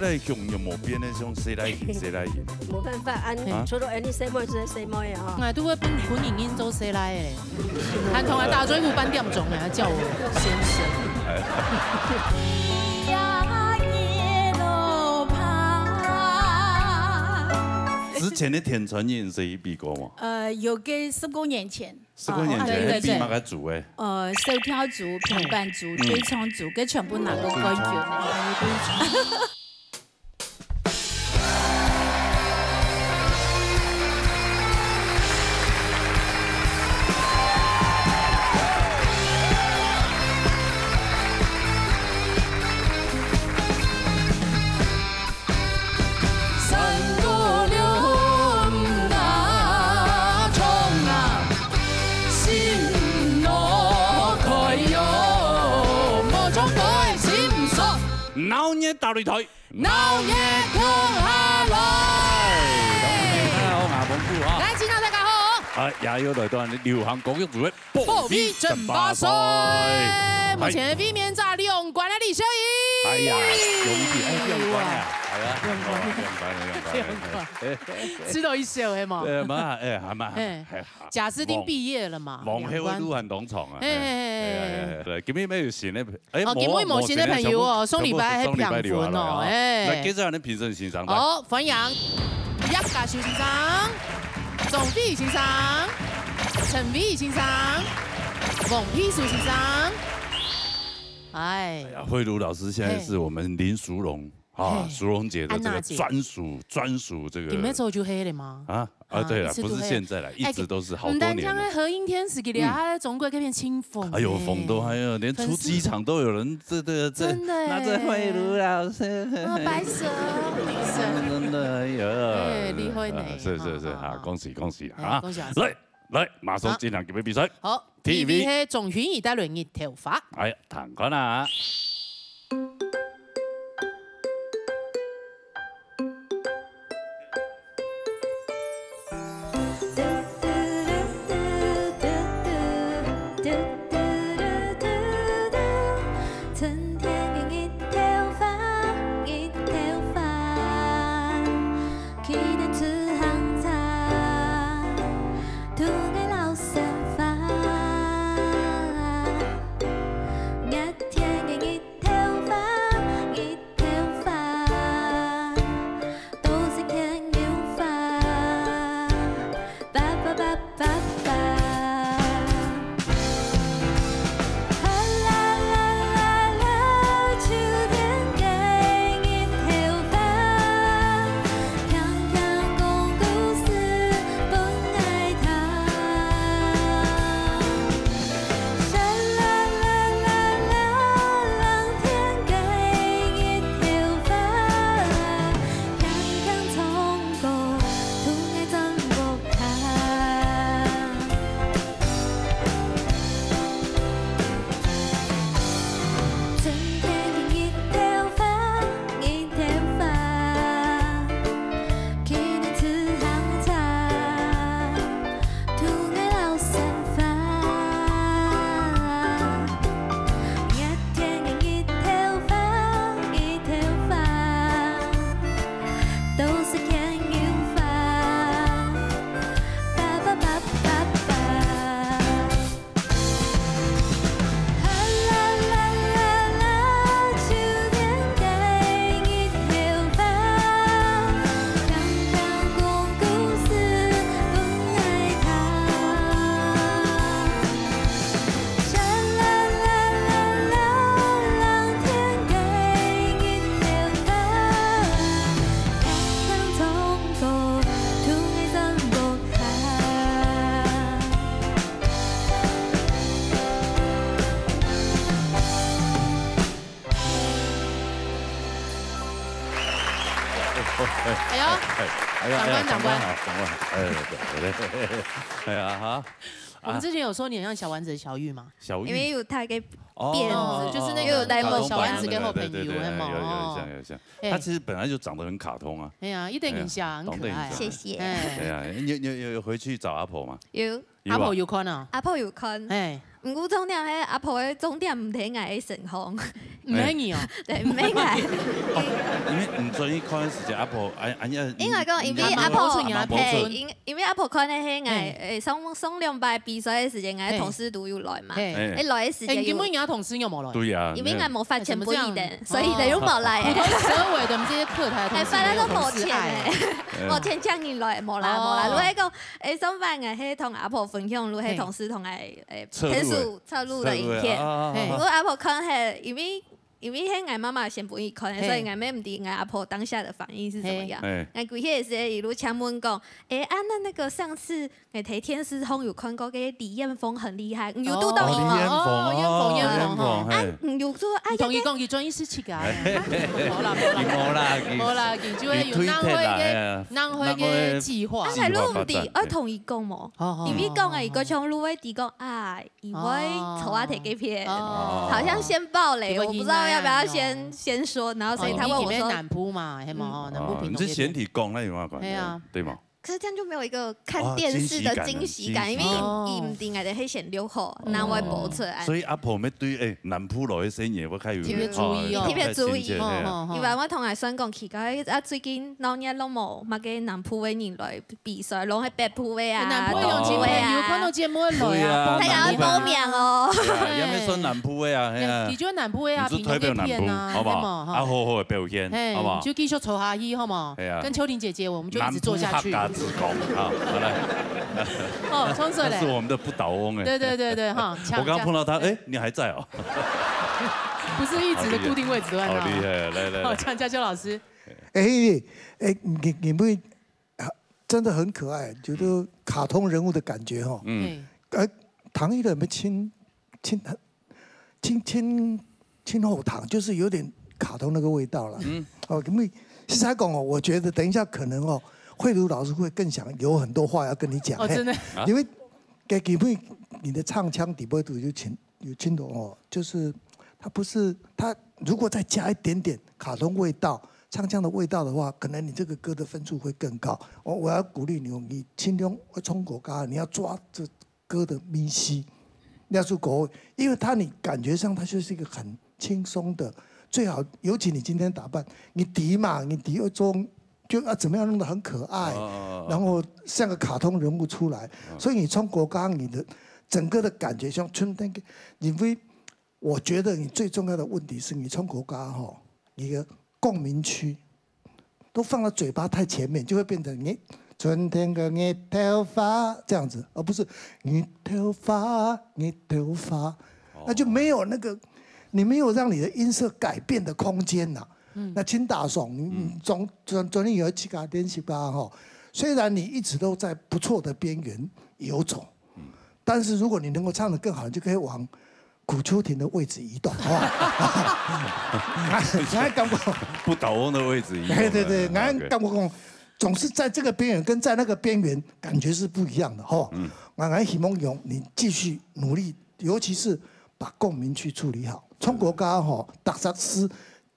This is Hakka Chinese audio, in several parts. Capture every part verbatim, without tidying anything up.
哎，雄雄無變个，像細倈型，細倈型。無辦法，恁，啊？除了恁樣細妹，就係細妹啊。𠊎都會分，分人認做細倈个，還同𠊎打嘴鼓半點鐘呢，還叫𠊎先生。哎。之前个天穿日係有比過無？呃，有个十過年前。 十過年前，哦，對，對，係比麼个組誒？呃，小調組、平板組、嗯。對唱組，該全部拿過冠軍。哦，鬧熱大擂台，鬧熱共下來。大家好，𠊎彭富哈。來，先生大家好。啊，也有來到流行歌曲組个 寶貝爭霸賽。目前衛冕者兩關个李秀英。哎呀，恭喜，哎，兩關啊，哎呀，兩關，兩關，兩關。食到一笑係無？哎，嘛，哎，還嘛，嘿。還好。賈斯汀畢業了嘛，往後个路還當長啊。兩關。哎，哎，哎，哎，哎，對，今日有新个，哎，哦，今日無新个朋友哦，無，無新个，上禮拜還平分哦，上禮拜六啊，哎。來，介紹𠊎等評審先生，來。好，歡迎葉嘉修先生。 鍾偉先生、陳偉先生、黃佩書先生。哎。哎呀，慧茹老師現在是我們林淑蓉，嘿。啊，嘿。淑蓉姐的這個專屬，安娜姐。專屬這個。你們早就黑了嗎？啊，啊，對了，啊，一直都黑。不是現在了，哎，一直都是好多年了。毋單淨係何應天，係佢連，嗯。他在中國這片清風，哎呦，哎。紅到，哎呦，連出機場都有人，這，這，這，真的，拿著慧茹老師。啊，白蛇，女神。真的，哎呦。哎，厲害呢。啊，是，是，是，哈，啊。恭喜，恭喜。 啊，恭喜啊。來，來，馬上進行今日比賽。好，第一位係鍾欣怡帶來日頭花。哎，聽看啊。哎呦，哎，哎呀，哎呀，長官，長官。長官好，長官好。哎，對，對，對。哎呀，哈。我們之前有說你很像小丸子的小玉嗎？小玉。因為有他个哦，辫子，就是那个又有戴帽子啊。卡通版的那个，小丸子跟好朋友，对，对，对，有，有，有印象，有印象。哎。他其实本来就长得很卡通啊。哎呀，一点印象，哎呀，很可爱啊。当然印象。谢谢。哎。对啊，你，你，你有回去找阿婆吗？有。有啊。阿婆有看啊？阿婆有看。哎。毋过重点係阿婆个重点毋係𠊎个身項。毋係你哦。對，毋係𠊎。哦，因為你轉去看个時間，阿婆，哎，哎呀，應該講，因為阿婆，阿媽無出現。嘿，因 因為阿婆看个係𠊎，嘿。誒，上，上兩擺比賽个時間，𠊎个同事都有來嘛。嘿。嘿。誒，來个時間有，哎，你根本人家同事又無來。對啊，因為𠊎無發錢分佢等，哎，怎麼這樣？所以佢等又無來。哦。普通社會的這些客台的同事，哎，反正都無錢誒。沒有同事愛。嗯。無錢請人來，無啦，無啦。哦。如果講，誒，上擺𠊎係同阿婆分享，如果係同事同𠊎，誒，策略。分手策略的影片。策略啊，啊，啊，啊。嘿。毋過阿婆看係，因為 因為係𠊎媽媽先分佢看个，嘿。所以𠊎乜毋知𠊎阿婆當下的反應是怎麼樣。嘿。嘿。𠊎歸去个時節，一路請問講，「誒，啊，那那個上次𠊎在電視上有看過个李彥峰很厲害，你有堵到佢無？」哦，李彥峰，哦，彥峰，哦，彥峰，彥峰，吼。啊，嘿。你有說，啊，你同佢講，佢專業是這個啊。無啦，無啦。佢無啦，佢，無啦，佢就會有，佢推特啦，南回个，哎呀，南回个計劃。南回个計畫發展，啊，係，你毋知，愛同佢講無？哦，哦，因為講啊，哦，哦。佢个像路會知講，啊， 因為哦。草花鐵給騙，哦。好像先爆雷，有個我不知道要不要先，先說，然後所以他問我說，哦，因為佢在南部嘛，係嘛，哦，南部屏東那邊。哦，你這選題講，那有麼个關係？對啊。對嗎？可是這樣就沒有一個看電視的驚喜感，哦，驚喜感，驚喜感。因為佢毋知𠊎等係選六號，哦。南回播出來。所以阿婆乜對，誒，南部來个生意會較有，特別注意哦。哦，特別注意。較親切，哦，嘿啊。哦，哦。以往我同佢算講，奇怪，啊，最近鬧熱攏無，麼个南部个人來 比賽，攏係北部个啊，南部个鄉親朋友看到節目會來啊，對啊，報名啊。大家愛報名哦。對啊，也免算南部个啊，嘿啊。佢就係南部个啊，你就代表南部，屏東片啊，好不好？係無？啊，好好个表現，嘿，好不好？就繼續做下去，好無？哎呀。跟秋玲姐姐，我們就一直做下去。南部客家之光，好，好，來。哦，創始人。他是我們的不倒翁，哎。對，對，對，對，哈，我剛剛碰到他，哎，你還在哦。不是一直的固定位置都在那。好厲害，來，來，來。好，請教邱老師。哎，哎，你，你們 啊，真的很可愛，就是卡通人物的感覺吼。嗯。嗯。呃，糖衣的有沒有清，清，清，清，清喉糖，就是有點卡通那個味道了。嗯。哦，因為實在講哦，我覺得等一下可能哦，慧茹老師會更想有很多話要跟你講。哦，嘿，真的。因為給，給你的唱腔底背都有清，有清楚哦，就是它不是，它如果再加一點點卡通味道， 唱腔的味道的話，可能你這個歌的分數會更高。我，我要鼓勵你哦，你盡量愛唱國家，你要抓這歌的咪西，你要出口味，因為它你感覺上它就是一個很輕鬆的，最好，尤其你今天打扮，你知嘛，你知愛裝，就要怎麼樣弄得很可愛，哦，哦，哦，哦。然後像個卡通人物出來，嗯。所以你唱國家，你的整個的感覺像春天，因為我覺得你最重要的問題是你唱國家吼，你的共鳴區 都放到嘴巴太前面，就會變成你春天的日頭花這樣子，而不是日頭花，日頭花，那就沒有那個，你沒有讓你的音色改變的空間了。那清打爽，你，你總，總，總有一期啊，練習吧，吼。雖然你一直都在不錯的邊緣游走，但是如果你能夠唱得更好，你就可以往 古秋婷的位置移動，好不好？𠊎，𠊎感覺，不倒翁的位置移動。對，對，對，𠊎感覺講，總是在這個邊緣跟在那個邊緣，感覺是不一樣的，吼。嗯。𠊎，𠊎希望用你繼續努力，尤其是把共鳴區處理好。唱國家吼，逐隻字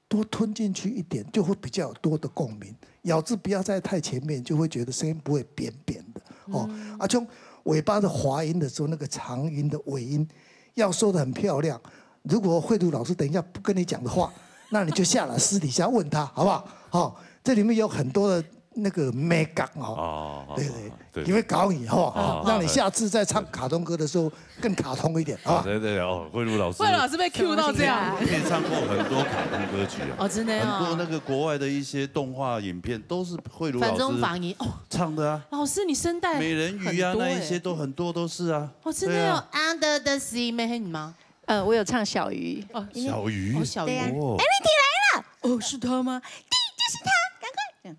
多吞進去一點，就會比較有多的共鳴。咬字不要在太前面，就會覺得聲音不會扁扁的，哦。啊，像尾巴的滑音的時候，那個長音的尾音， 要說得很漂亮。如果慧茹老師等一下不跟你講的話，那你就下來私底下問他，好不好？好，這裡面有很多的那個美感哦。哦，對，對，對，因為搞你，好不好？哦，讓你下次再唱卡通歌的時候更卡通一點，好吧？對，對，哦，慧茹老師，慧茹老師被cue到這樣。你也唱過很多卡通歌曲啊。哦，真的哦。很多那個國外的一些動畫影片都是慧茹老師翻中翻譯，哦。唱的啊。老師，你聲帶美人魚啊，很多欸。那一些都很多都是啊。哦，真的哦。對啊。Under the Sea，美人魚嗎？ 呃，我有唱小魚。哦，小魚？哦，小魚。對啊。哦。哎，你起來了。哦，是他嗎？對，就是他，趕快。這樣。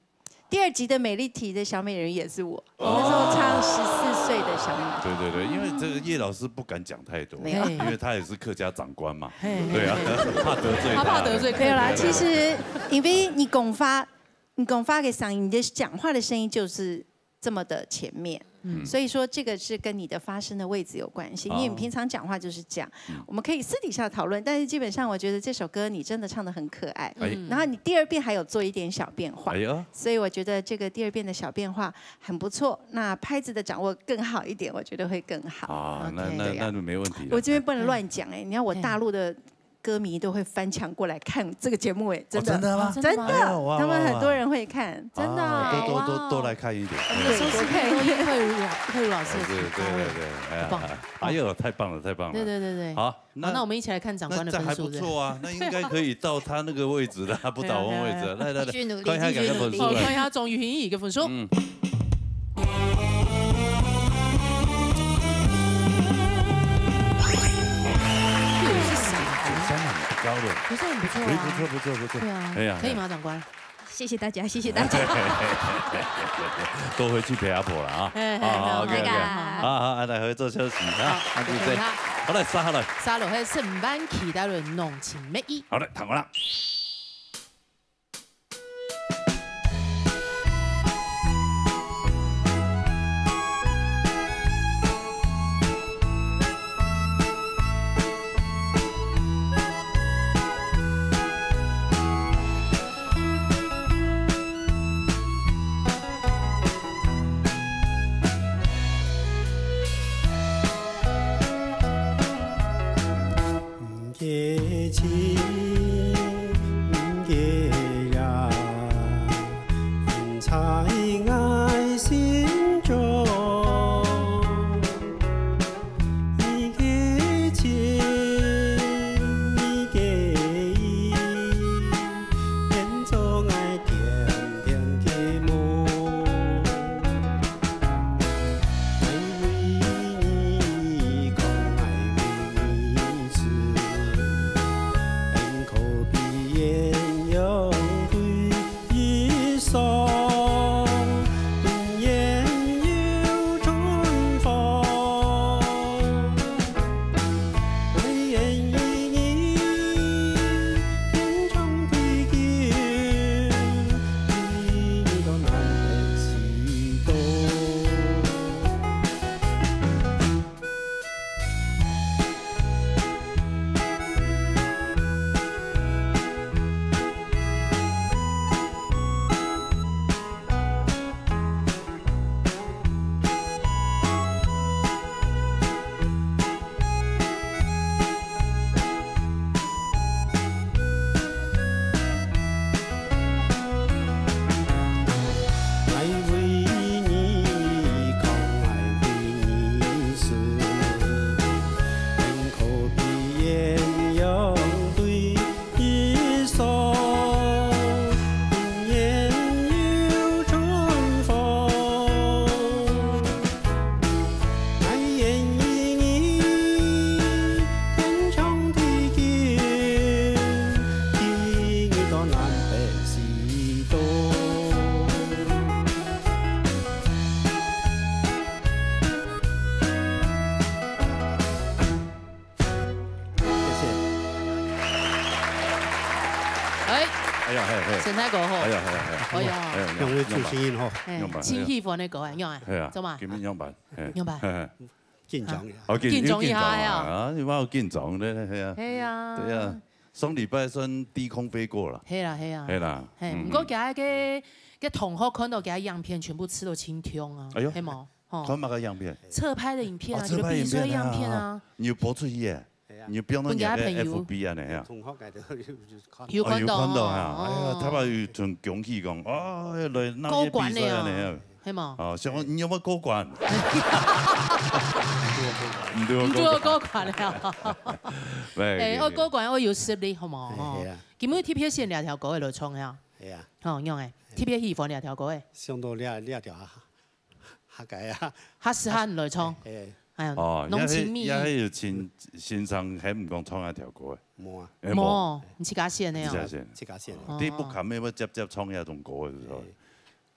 第二集的美麗緹的小美人魚也是我，那時候唱十四歲的小美人魚。對，對，對，因為這個葉老師不敢講太多，沒有。因為他也是客家長官嘛，嘿，對啊，嘿，嘿。怕得罪他。他怕得罪客家人。沒有啦，其實因為你講話，你講話的聲音，你的講話的聲音就是 這麼的前面。嗯。所以说这个是跟你的发声的位置有关系，因为你平常讲话就是这样。嗯。我们可以私底下讨论，但是基本上我觉得这首歌你真的唱得很可爱。哎。然后你第二遍还有做一点小变化，哎呀。所以我觉得这个第二遍的小变化很不错。那拍子的掌握更好一点，我觉得会更好。啊，那，OK。那，对啊。那就没问题了。我这边不能乱讲哎，你看我大陆的歌迷都会翻墙过来看这个节目哎，真的。哦，真的吗？真的，哎呀，哇，他们很多人会看。哇，哇。真的啊，啊，多，多，多，哇。多来看一点。我们的收视率都因为慧茹老，慧茹老师的提高哎，对，对，对，对，哎呀，好棒。哎呦，太棒了，太棒了。对，对，对，对。好，好，那，那我们一起来看长官的分数，那这还不错啊，那应该可以到他那个位置了，不倒翁位置了。对啊，对啊。来，来，来，继续努力，看一下，继续努力。赶快分数来。好，看一下总评委的分数。嗯。 这个是啥？九三很高的。九三很不错啊。哎，不错，不错，不错。对啊，哎呀，可以吗，长官？谢谢大家，谢谢大家。多回去陪阿婆了啊。哎，哎，好，好，OK，OK。好，好，好，来，回做休息啊，好，啊，就这样。好，来，杀好了。杀了，还是满期待的浓情蜜意。好的，躺过来。 谢谢。哎，哎呀，嘿，嘿。神态歌吼。哎呀，哎呀，哎呀。哎呀，用力出声音吼。哎，用吧，真喜欢的歌哎，用啊。哎呀，做嘛？今天用吧，哎。用吧。嘿，嘿。紧张一下。哦，紧，紧张一下呀。有紧张啊，啊，你莫有紧张咧，嘿啊。嘿啊。对啊，上礼拜算低空飞过了。嘿啦，嘿啊。嘿啦，嘿，嗯。不过今仔个，个同学看到今仔影片全部吃到青虫啊，哎呦。嘿无？ 吼。看麼个影片？侧拍的影片啊，哦，就比赛的影片啊。侧拍影片啊。你有播出去耶？係啊。你有放到你个分佢个朋友。F B啊，你啊？同學个都有，有看。有看到哦，有看到哈。哦。哎呀，他把有同恭喜講，哦，來那些比賽啊，過關了哦。你啊。係無？哦，想講你有無過關？毋對，毋對，過關了。喂，哎，哦，過關哦，有實力，好無？哎，哦。係啊。今日特別選這條歌來唱呀。係啊。哦，樣誒，特別喜歡這條歌誒。想到這，這條啊。 客家啊。較適合你來唱。哎，哎。哎呀，哦，濃情蜜意。也係，也係有先，先生喊你講唱一條歌誒。無啊。哎，無。無，你自家選的哦。自家選。自家選的。哦。你不可能要接接唱那種歌的，是吧？哎，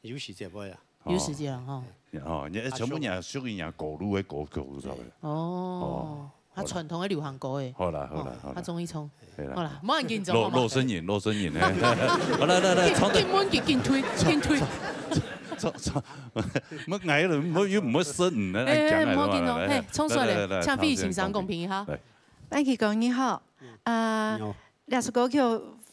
有時節會啊。哦。有時節啊，吼。哦，你全部也屬於人家古老的歌曲，是吧？哦。哦。 較傳統个流行歌誒。好啦，好啦，哦，好啦。較中意唱。係啦。好啦，莫恁緊張，好無？露，露身影，露身影，嘿。好，來，來，來，唱，緊，緊問，緊，緊推，緊推。唱，唱，唱，乜矮了，乜又毋會生，你來講矮的嘛，哎，哎，莫緊張，來，嘿，衝出來，來，來，來，請費先生公平一下。唱先公平。來。麥基哥，你好，啊，你好。這首歌曲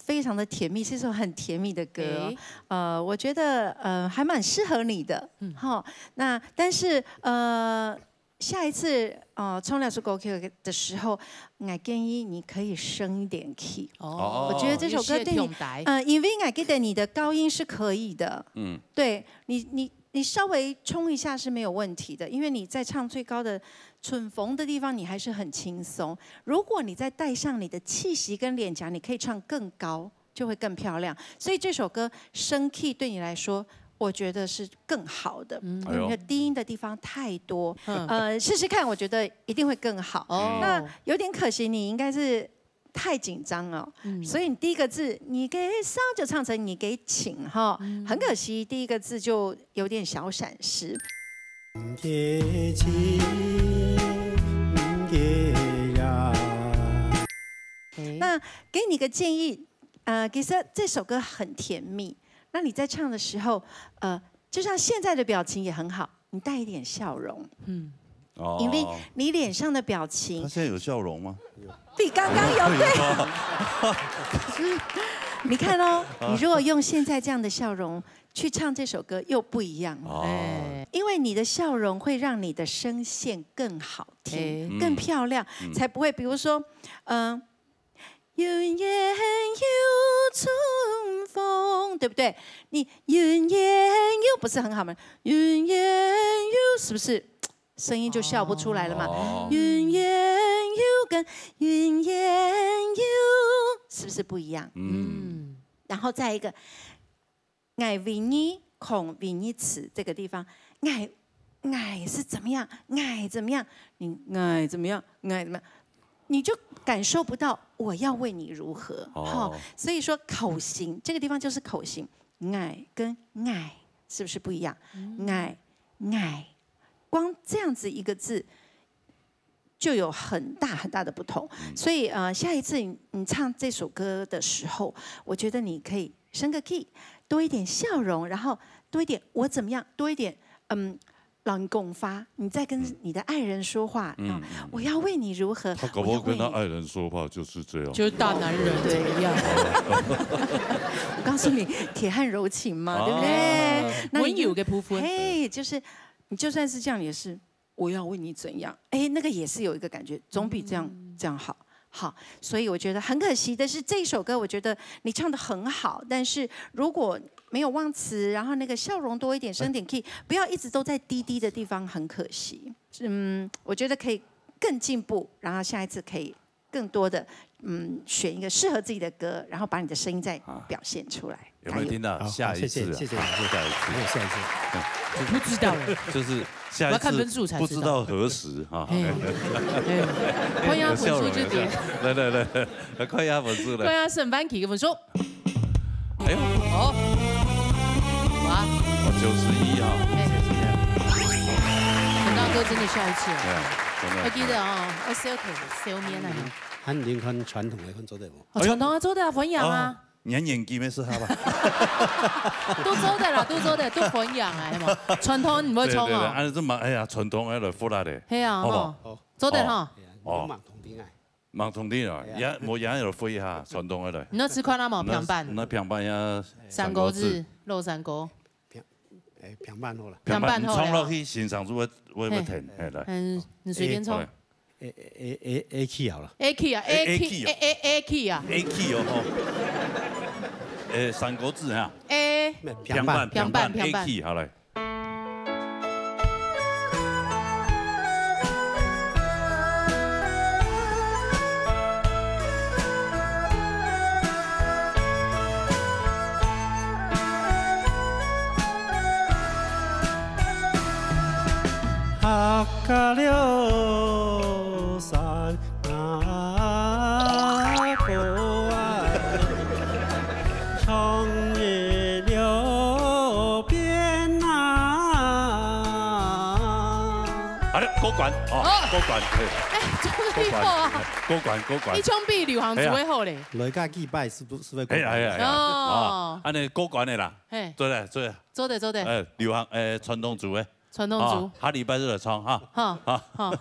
非常的甜蜜，是一首很甜蜜的歌哦。哎。呃，我覺得，呃，還蠻適合你的，嗯。吼。那，但是，呃，下一次，呃，唱這首歌曲的時候，我建議你可以升一點key。哦。我覺得這首歌對你，有些重帶。呃，因為我記得你的高音是可以的。嗯。對，你，你，你稍微衝一下是沒有問題的，因為你在唱最高的唇峰的地方，你還是很輕鬆。如果你再帶上你的氣息跟臉頰，你可以唱更高，就會更漂亮。所以這首歌升key對你來說，我覺得是更好的，嗯。因為你的低音的地方太多。哎喲。嗯。呃，試試看，我覺得一定會更好。哦。那有點可惜，你應該是太緊張哦。嗯。所以你第一個字，你給上就唱成你給請哈。嗯。很可惜，第一個字就有點小閃失。 哎。那給你個建議，呃，其實這首歌很甜蜜，那你在唱的時候，呃，就像現在的表情也很好，你帶一點笑容。嗯。哦。因為你臉上的表情，他現在有笑容嗎？比剛剛有，對。你看哦，你如果用現在這樣的笑容去唱這首歌，又不一樣了。哦。哎。因為你的笑容會讓你的聲線更好聽，哎。更漂亮，嗯。才不會，比如說，嗯，雲煙又春風，對不對？你雲煙又不是很好嘛，雲煙又是不是聲音就笑不出來了嘛？哦。雲煙又跟雲煙又是不是不一樣？嗯。嗯。然後再一個， 𠊎為你囥為你試這個地方，𠊎，𠊎是怎麼樣，𠊎怎麼樣，你，𠊎怎麼樣，𠊎怎麼樣，你就感受不到我要為你如何，哦。吼，所以說口型，這個地方就是口型，𠊎跟𠊎是不是不一樣？嗯。𠊎，𠊎，光這樣子一個字， 就有很大很大的不同。嗯。所以，呃，下一次你，你唱這首歌的時候，我覺得你可以升個key，多一點笑容，然後多一點我怎麼樣，多一點，嗯，人講話，你在跟你的愛人說話，嗯。啊，嗯。我要為你如何，他搞不好跟他愛人說話就是這樣。我要為你，就是大男人怎麼樣？對。我告訴你，鐵漢柔情嘛，對不對？啊。那你就，溫柔的部分。嘿，就是，你就算是這樣也是， 我要為你怎樣？哎，那個也是有一個感覺，總比這樣，嗯。這樣好。好，所以我覺得很可惜的是，這一首歌我覺得你唱得很好，但是如果沒有忘詞，然後那個笑容多一點，升點key，不要一直都在低低的地方，很可惜。嗯，我覺得可以更進步，然後下一次可以更多的，嗯，選一個適合自己的歌，然後把你的聲音再表現出來。啊。 有沒有聽到？加油。好，下一次啊，謝謝，謝謝。下一次。還有下一次。不知道了。就是下一次，我要看分數才知道。不知道何時啊。嘿。嘿。看一下分數就對。有笑容，有笑容。來，來，來，來，看一下分數來。看一下沈凡奇的分數。哎喲。哦。哇。哦，九十一啊。嘿。沈大哥真的下一次啊。對啊，真的。我記得哦，要笑口，笑面啊。嗯，恁樣看傳統个，看做得無？哦，傳統个做得啊，歡迎啊。哦。 年年紀乜適合吧？都做得啦，都做得，都歡迎啊，係無？傳統毋會錯哦。對，對，對，啊，這嘛，哎呀，傳統愛來復來咧。係啊，好不好？吼。好。做得吼。哦。哦。慢慢同定啊。慢慢同定啊，係啊。也，無也有復一下，傳統个來。你那試看啊嘛，那，平板。那平板呀，三國志，三國志。老三國。平，哎，平板好了。平板，平板好了。你衝落去，先生就會，會，會停，嘿，來。嗯，你隨便衝。好嘞。 A A A A key好了。A key啊，A key，A key哦。A A A key啊。A key哦，吼。誒，三國志哈。A。平板，平板，平板，平板。A key，好來。好了，過關，哦，哦。過關，嘿。哎，做得過啊。過關，過關，過關。你唱比流行族的好咧。哎呀。來个幾擺是不是會過關？哎呀，哎呀，哎呀。哦。啊，恁呢過關的啦。嘿。做得，做得。做得，做得。哎，流行，哎，傳統族的。傳統族。哦，下禮拜就來唱哈。好，好。好。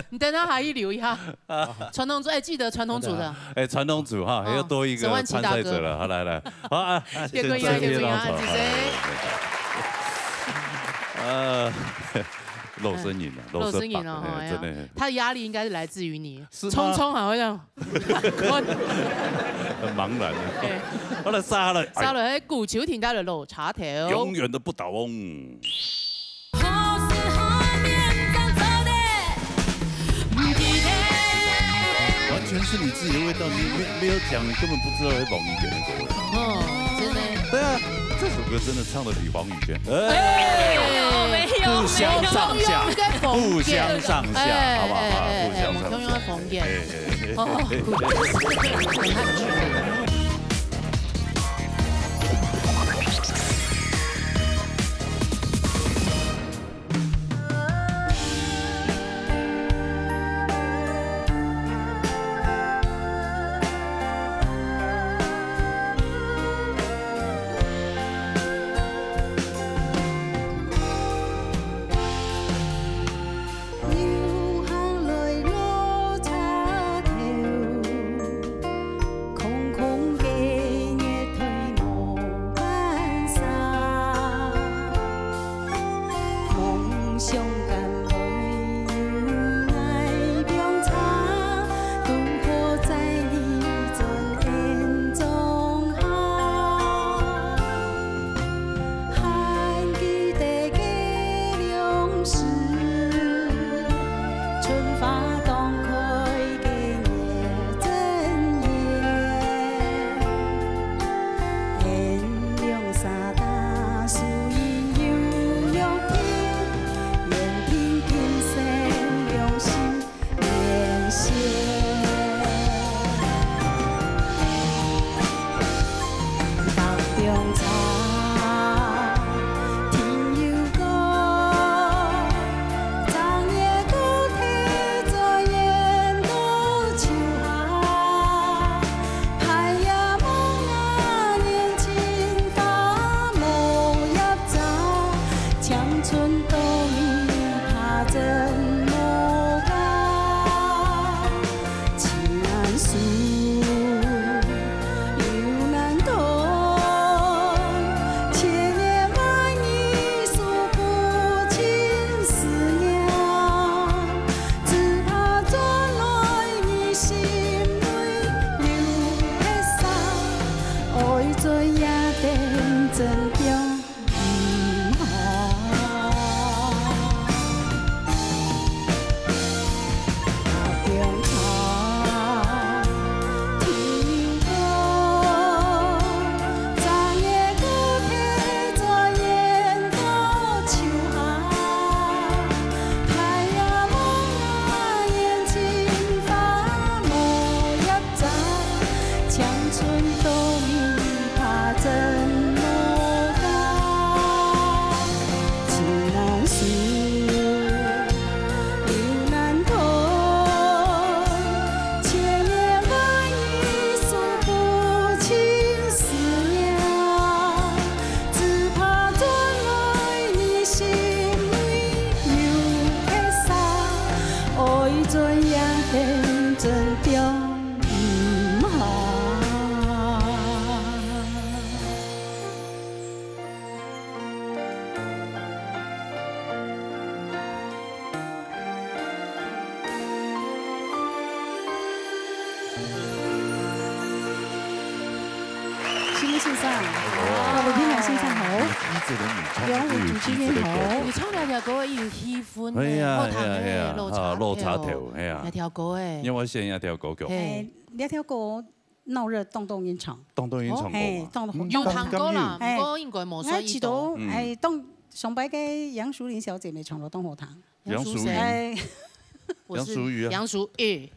你等下還要留一下。傳統族，哎，記得傳統族的。哎，傳統族哈，好，又多一個參賽者了。沈萬琪大哥。好，來，來。好啊，啊，結果也，先這邊結果也，謝謝。謝謝。呃， 露身影啊，露身板，露身影哦，哎，哎呀，真的。他的壓力應該是來自於你，是嗎？聰聰好像很茫然啊。哎。好了，殺了，哎。殺了，哎，古球挺大的綠茶頭。永遠的不倒翁。完全是你自己的味道，你沒，沒有講，你根本不知道是黃怡璇的歌。哦，真的。對啊，這首歌真的唱得比黃怡璇，哎，哎，沒有，沒有，不相上下，沒有。不相上下，哎，好不好？哎，哎，不相上下。哎，我們通用的方言。哎，哎，哎。哦。新的先生，哦。各位聽眾先生好。有機子的女唱，有，有機子的歌。有機子的好。你唱這條歌，有氣氛呢，哎呀，好聽呢，哎呀，哎呀，綠茶頭。啊，綠茶頭，哎呀。這條歌，哎。因為我選這條歌曲。嘿。哎，這條歌 鬧熱當多人唱。當多人唱過嘛。嘿，當多，嗯，有聽過啦，當，嘿。毋過應該無啥意思。𠊎記得，嗯。哎，當上擺个楊淑玲小姐乜唱了當好聽。楊淑玲。楊淑瑜。哎。我是楊淑瑜啊。楊淑玉。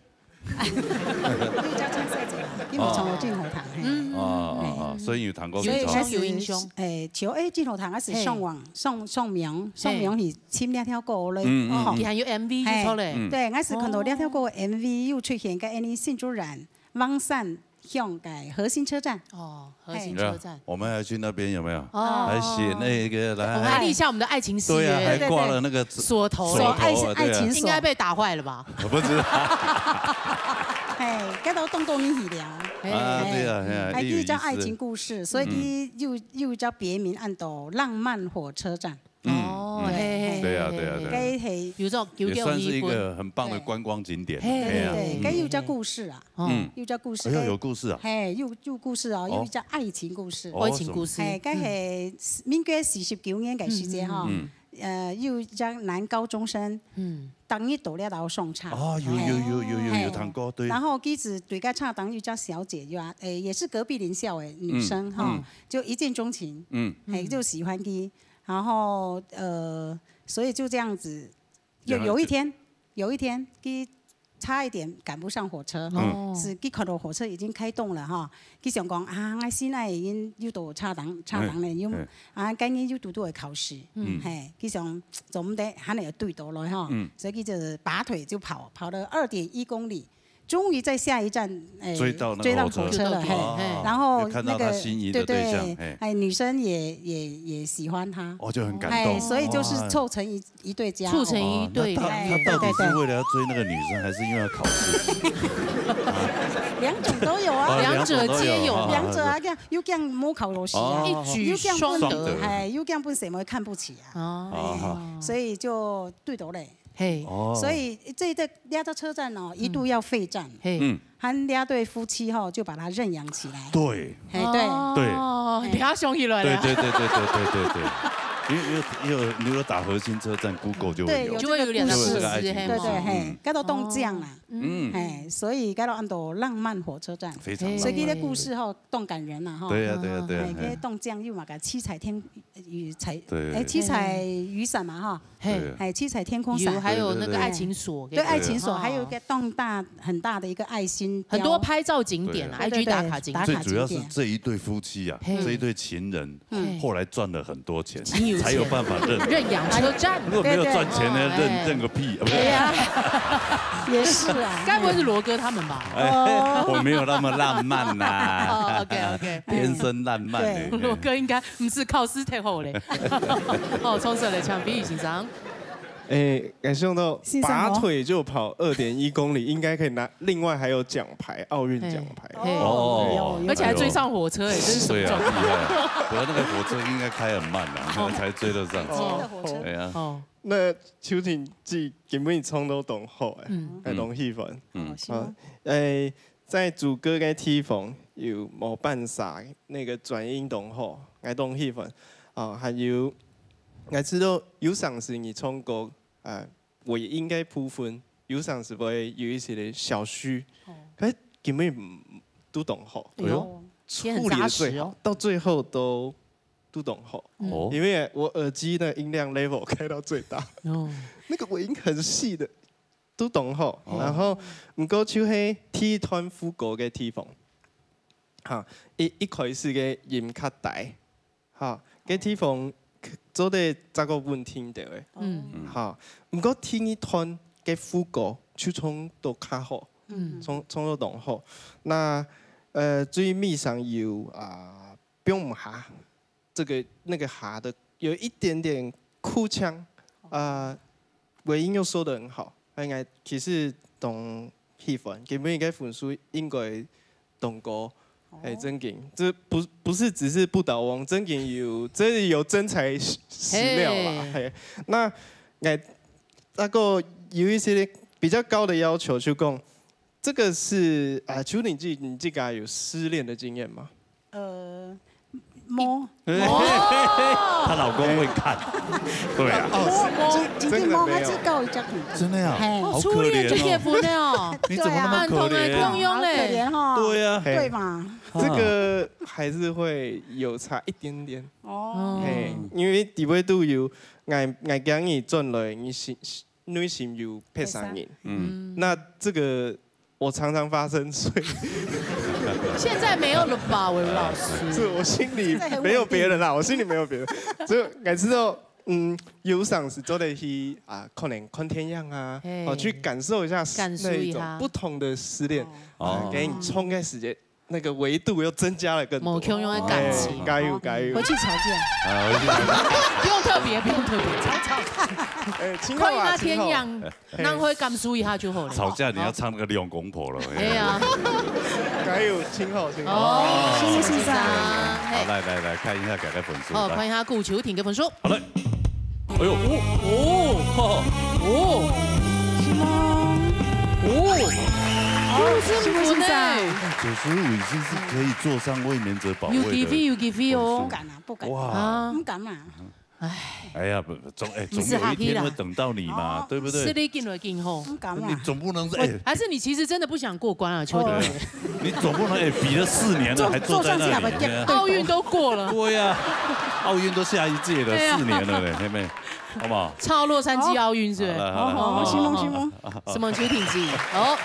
你叫青小姐啊。因為唱到盡好聽，嘿。嗯。哦，哦，哦，所以有聽過所以佢唱。開始，有印象。誒，就，誒，盡好聽，開始上網，上，上網，上網去尋這條歌咧，嗯，嗯，哦。嗯。佢還有M V就出咧。嘿，嗯。對，開始看到這條歌个M V又出現在𫣆新竹縣 橫山鄉个和興車站。哦，和興車站。對啊，我們還去那邊有沒有？哦。還寫那個，來，我們還立下我們的愛情誓約。對啊，還掛了那個鎖頭，鎖，鎖頭啊，愛，對啊。愛情鎖。應該被打壞了吧？我不知道。嘿，該都動動你去了。啊，對啊，嘿啊，還有一個叫愛情故事，所以佢又，又叫別名安到浪漫火車站。 嗯，哦，嗯。嘿，嘿，對啊，對啊，對啊。嘿，嘿。該係有種，有種，也算是一個很棒的觀光景點。對。嘿，對，嗯。該有隻故事啊。哦。嗯。有隻故事，哎喲，該，有故事啊。嘿，有，有故事哦，哦。有一隻愛情故事。哦，愛情故事。嘿，該係，嗯。民國四十九年个時節哈，嗯。呃，有一隻男高中生，嗯。當日到這搭上車。哦，有，有，有，有，有，有，嘿。有聽過，對。然後佢就對該車頂有一隻小姐，有啊，誒，也是隔壁鄰舍个女生哈，嗯，嗯。就一見鍾情，嗯。嘿，就喜歡佢。 然後，呃，所以就這樣子，有，然後就有一天，有一天，佢差一點趕不上火車，嗯。哦。係佢看到火車已經開動了哈，佢想講，啊，𠊎心愛已經又到車頂，車頂了，嗯，又，嗯。啊，今日又堵堵會考試，嗯。嘿，佢想，總毋得還係要對到來哈，嗯。所以佢就拔腿就跑，跑了二點一公里， 終於在下一站，誒，追到那個火車。追到火車了，嘿。哦，然後那個，又看到他心儀的對象，對，對，嘿。哎，女生也，也，也喜歡他。哦，就很感動。哎，所以就是湊成一，哇。一對佳偶。促成一對哦，那到，哎，他到底是為了要追那個女生，對，對，對。還是因為要考試？兩種都有啊。哦，兩者皆有。兩者都有，哈，哈，哈。兩者啊，這樣又這樣無考老師啊，哦。一舉雙得。又這樣不能，雙得。哎，又這樣不能，誰會看不起啊？哦。哦，哈。哎，所以就對到咧。 嘿。哦。所以這個，這個車站哦，一度要廢站。嘿。嗯。他們這對夫妻吼，就把它認養起來。對。嘿，對。哦，對。你要凶起來了。對，對，對。因為，因為，因為你有打和興車站，Google就會有。對，有這個故事。就會有兩個故事，就會有這個愛情故事，嘿，對，對，嘿，嗯。該都當靚啦。哦。嗯。嘿，所以該都安到浪漫火車站。非常浪漫。所以這個故事吼，當感人啦，吼。對呀，對呀，對呀，嘿，嘿。該當靚又嘛个七彩天，雨彩，對。哎，七彩雨傘嘛，哈。 嘿。對。哎，七彩天空傘。有，還有那個愛情鎖，對，對，對。愛情鎖，哦。還有一個當大，很大的一個愛心標。很多拍照景點啦，對。I G打卡景點。對，對，對，打卡景點。最主要是這一對夫妻啊，嘿。這一對情人，嗯。後來賺了很多錢，才有辦法認。認養車站。如果沒有賺錢呢，對，對。認，認個屁，不是。對呀，也是啊。該不會是羅哥他們吧？哎，哦。我沒有那麼浪漫吶。哦，OK，OK。天生爛漫欸。對。羅哥應該毋係考試忒好咧。哦，創始人強飛宇先生。 哎，感受到先生哦。拔腿就跑二點一公里，應該可以拿，另外還有獎牌，奧運獎牌。嘿。哦。有，有。而且還追上火車，哎，這是什麼狀況？對啊，厲害。我那個火車應該開很慢啊，哦。才追得上。接著火車。對啊。哦。那邱婷姊今晡日唱到當好，哎，嗯。哎，當喜歡。嗯。好，是嗎？啊，哎，在主歌个地方有無半儕那個轉音當好，哎，當喜歡。啊，還有，哎，知道有常時你唱歌 呃，尾音个部分，有常時會有一些个小虛，哦。可是根本都當好，哎喲，處理得最好，也很扎實哦。到最後都，都當好。哦。因為我耳機的音量 level 開到最大，哦。那個尾音很細的，都當好。哦。然後，毋過就係第一段副歌个地方，哈，一，一開始个音較低， 哈，該地方做得再過穩定兜仔。嗯。哈，毋過第二段个副歌就唱到較好，嗯。唱，唱到當好。那，呃，最尾上有，啊，放毋下，這個，那個下的有一點點哭腔，啊，尾音又收得很好。哎，其實當喜歡，今晡日个分數應該當高。 哦。哎，正經，這不，不是只是不倒翁，正經有，這裡有真材實，實料啦，嘿。嘿，那，哎，那個有一些比較高的要求，就講，這個是，啊，邱婷姊，你自家有失戀的經驗嗎？呃，無。她老公會看，對啊。哦，無，無，真，真的沒有。真的無，我只交一隻朋友。真的啊？嘿。哦，好可憐哦。初戀就結婚了哦。你怎麼那麼可憐？對啊，很痛欸，共樣咧。好可憐哦。對啊。嘿。對嘛。 這個還是會有差一點點。哦。嘿，因為底背都有，𠊎，𠊎驚你轉來，你心，內心有別儕人。別儕。嗯。那這個我常常發生，所以现在没有了吧，伟如老师？是我心里没有别人啦，我心里没有别人。所以每次都，嗯，有常时做得去啊，可能看电影啊，嘿。哦，去感受一下感受一下。那种不同的失恋，哦。啊，给你冲个时间，那个维度又增加了更多。某共样的感情。哎，加油，加油。回去吵架。啊，回去吵架。不用特别，不用特别，吵吵。哎，挺好啊，看一下天样。挺好。 嘿。人可以感受一下就好了。吵架你要唱那个两公婆了。哎呀。加油，挺好，挺好。哦，辛苦先生。好，来，来，来，看一下大家分数，哦，来。看一下顾秋婷的分数。好嘞。哎呦，哦，哦，哦，哦。哦，辛苦先生。九十五呢？九十五已经是可以坐上卫冕者宝位的分数。有机会，有机会哦。不敢啊，不敢。哇。啊。不敢嘛。 哎呀，不，总，哎，总有一天会等到你嘛，对不对？是你进来进吼。你总不能，哎，还是你其实真的不想过关啊，秋婷姐？你总不能，哎，比了四年了还坐在那里，坐上去还不，对啊。奥运都过了。对呀，奥运都下一届了，对啊。四年了嘞，妹妹，好不好？超洛杉矶奥运是不是？好了，好了，好，好，好，好，辛苦，辛苦。什么秋婷姐？好，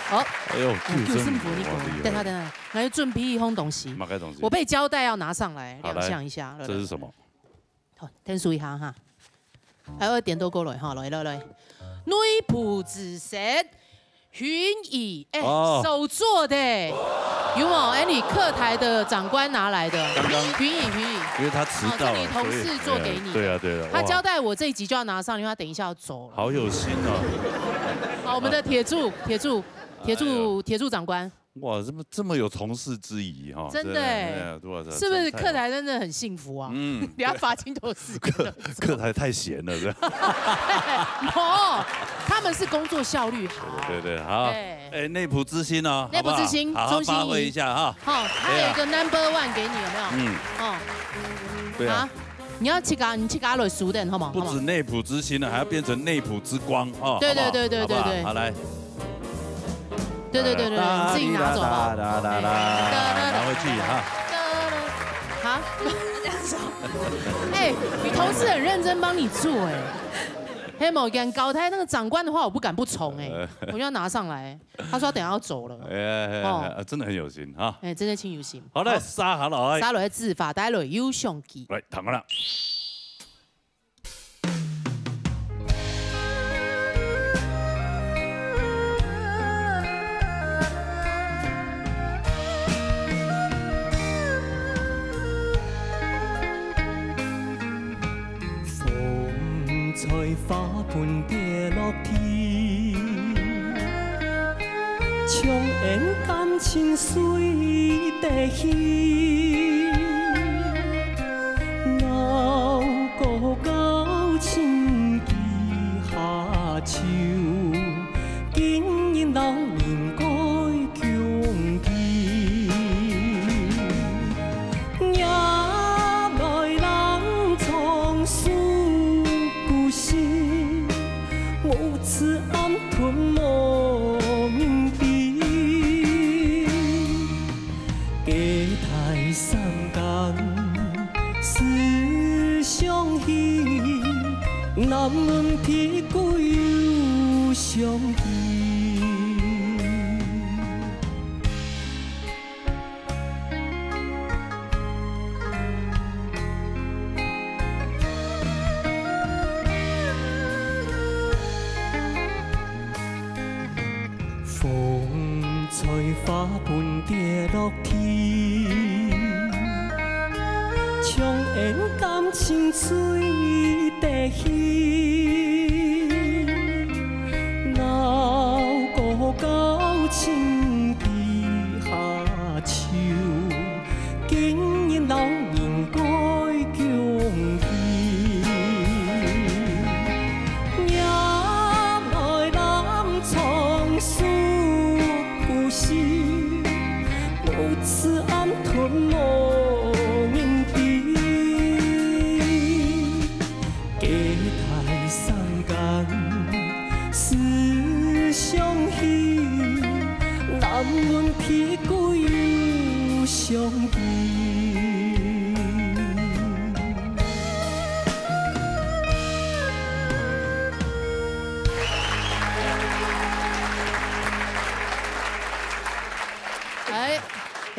好。哎呦，哎，救生员，救生员，你讲，哇，厉害。等下，等下，来准备一样东西。什么东西？我被交代要拿上来，好，来，亮相一下。来，这是什么？ 好，听说一下哈。还有点多过来哈，来来来，内埔之神，薰衣，哎，哦。手做的，有没有？哎，你客台的长官拿来的，刚刚薰衣，薰衣。因为他迟到了，哦，这你同事做给你的。所以，哎，对啊，对啊，他交代我这一集就要拿上，因为他等一下要走了。哇。好有心哦。好，我们的铁柱，铁柱，铁柱，哎呀。铁柱长官。 哇，这么，这么有同事之谊哈，真的哎，真的，对啊，对啊，是不是真的太好。客台真的很幸福啊？嗯。不要发镜头时间了。客，客台太闲了，是吧？哦，他们是工作效率好。对，对，对，好。对。哎，内埔之星哦，内埔之星，好不好？好好发挥一下哈。中心。好，还有一个number one给你，有没有？嗯。哦。对啊。啊，你要自家，你自家来输的，好吗？不止内埔之星了，还要变成内埔之光哦，对，好不好？对，对，对，好不好？对，对。好，来。 对，对，对，对，你自己拿走哈。哒，哒，哒，哒，哒，哎，哒，哒，哒。拿回去哈。哒，哒，哒。好。这样子哦。哎，你同事很认真帮你做哎。黑某跟高台那个长官的话，我不敢不从哎，呃。我就要拿上来。他说他等下要走了。哎，哎，哎，哦。哎，真的很有心哈。哎，真的挺有心。好嘞，好。杀下来。杀落去自发，带落有相机。来，谈过了。 风吹花盆跌落地，像恩感情随得去。 闹过交情几下秋，今日老人该穷奇。夜来人唱诉故事， 无处安顿无人知。隔代相间思相惜，难问天归有相期。 风吹花盆跌落地，像恩感情随得去。闹过交情几下秋， 今日老人该穷奇。夜来人唱诉故事，无处安顿无人知。隔代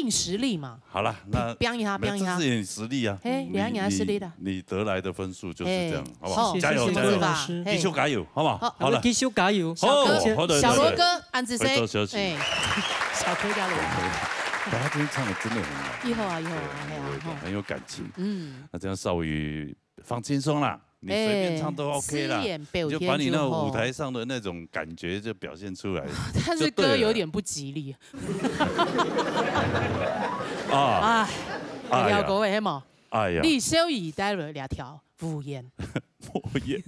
硬實力嘛。好了，那拼一下，没有，拼一下。这是硬实力啊。嘿，你，你要，你要实力的。你，你得来的分数就是这样，嘿。好不好？好，加油，谢谢，加油。谢谢老师。嘿。继续加油，好不好？好。好了。继续加油。好，小哥，好的，小罗哥，对，对。俺子谁？回头休息。哎，小哥加罗。对，他今天唱得真的很好。以后啊，以后啊，对，哎呀，对，对，吼。很有感情。嗯。那这样稍微放轻松啦。 你随便唱都OK啦，哎，是演表演就好。你就把你那舞台上的那种感觉就表现出来，但是歌有点不吉利。就对了。啊。哎，哎呀。哎呀，各位，嘿嘛，哎呀。李小怡带来两条《无言》。无言。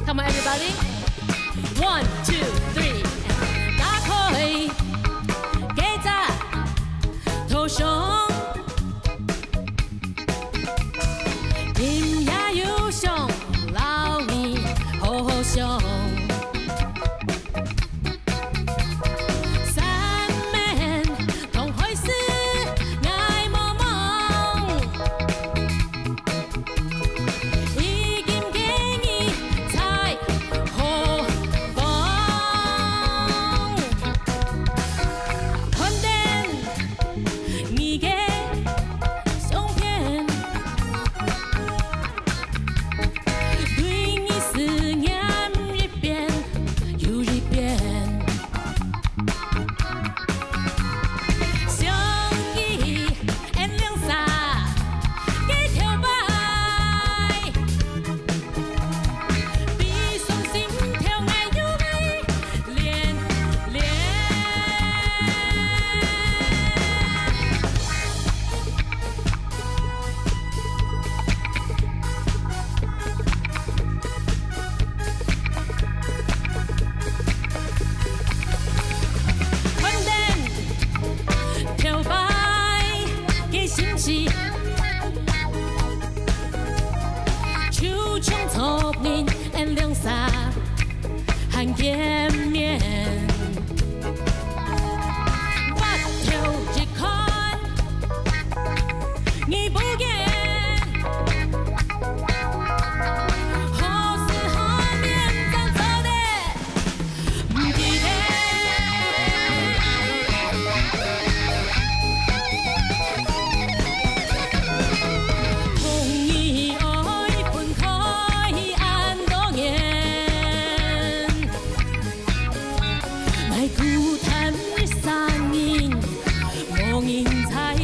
Come on, everybody. One, two, three. 打開該隻頭上，今夜又想摎你好好想。 山面當海市，𠊎茫茫，已經見你在何方？看等你个相片，對你思念一遍 又一遍。想起俺兩儕个頭擺，悲傷心頭𠊎又會連連。 看等頭擺个心事，就像昨日俺兩儕還見面。 回頭一看，你不見，何時何年正做得毋記得？同你愛分開恁多年， 𠊎孤單一儕人，無人在戀。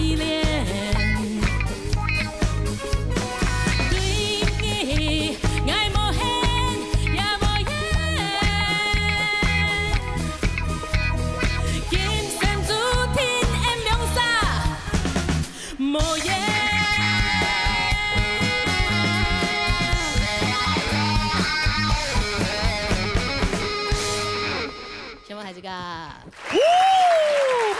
對你，𠊎無恨也無怨，今生注定俺兩儕 無言。請問還係个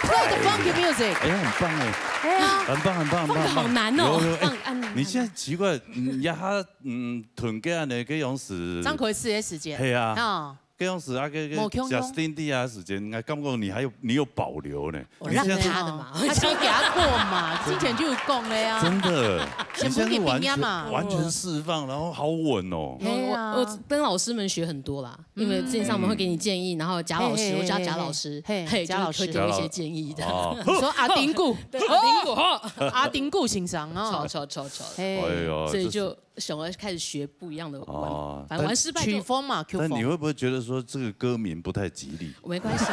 ？Play the funky music。哎呀，很棒哎。哎呀，很棒，很棒，很棒，很棒。Funk好難哦。有，有，哎，Funk，嗯，你現在奇怪，嗯，呀哈，嗯，吞个呢，个樣子。張口一次的時間。嘿啊。哦。 該樣時啊，該，該無共樣。Justin Bieber啊時間，𠊎感覺你還有，你有保留呢。我讓他的嘛。你現在是，他先給他過嘛，之前就有講了呀。真的，你現在是完全，全部給冰壓嘛。完全釋放，然後好穩哦。我，我，嘿啊。我跟老師們學很多啦，因為之前上面會給你建議，然後賈老師，嘿，嘿，我叫賈老師，嘿，嘿，嘿，嘿，賈老師。嘿，就會給我一些建議的。哦。你說阿丁固。對，阿丁固，哈。阿丁固先生哦。超，超，超，超。嘿。哎呦，所以就 想要開始學不一樣的玩，哦，反正玩失敗就，但曲風嘛，曲風。但你會不會覺得說這個歌名不太吉利？沒關係，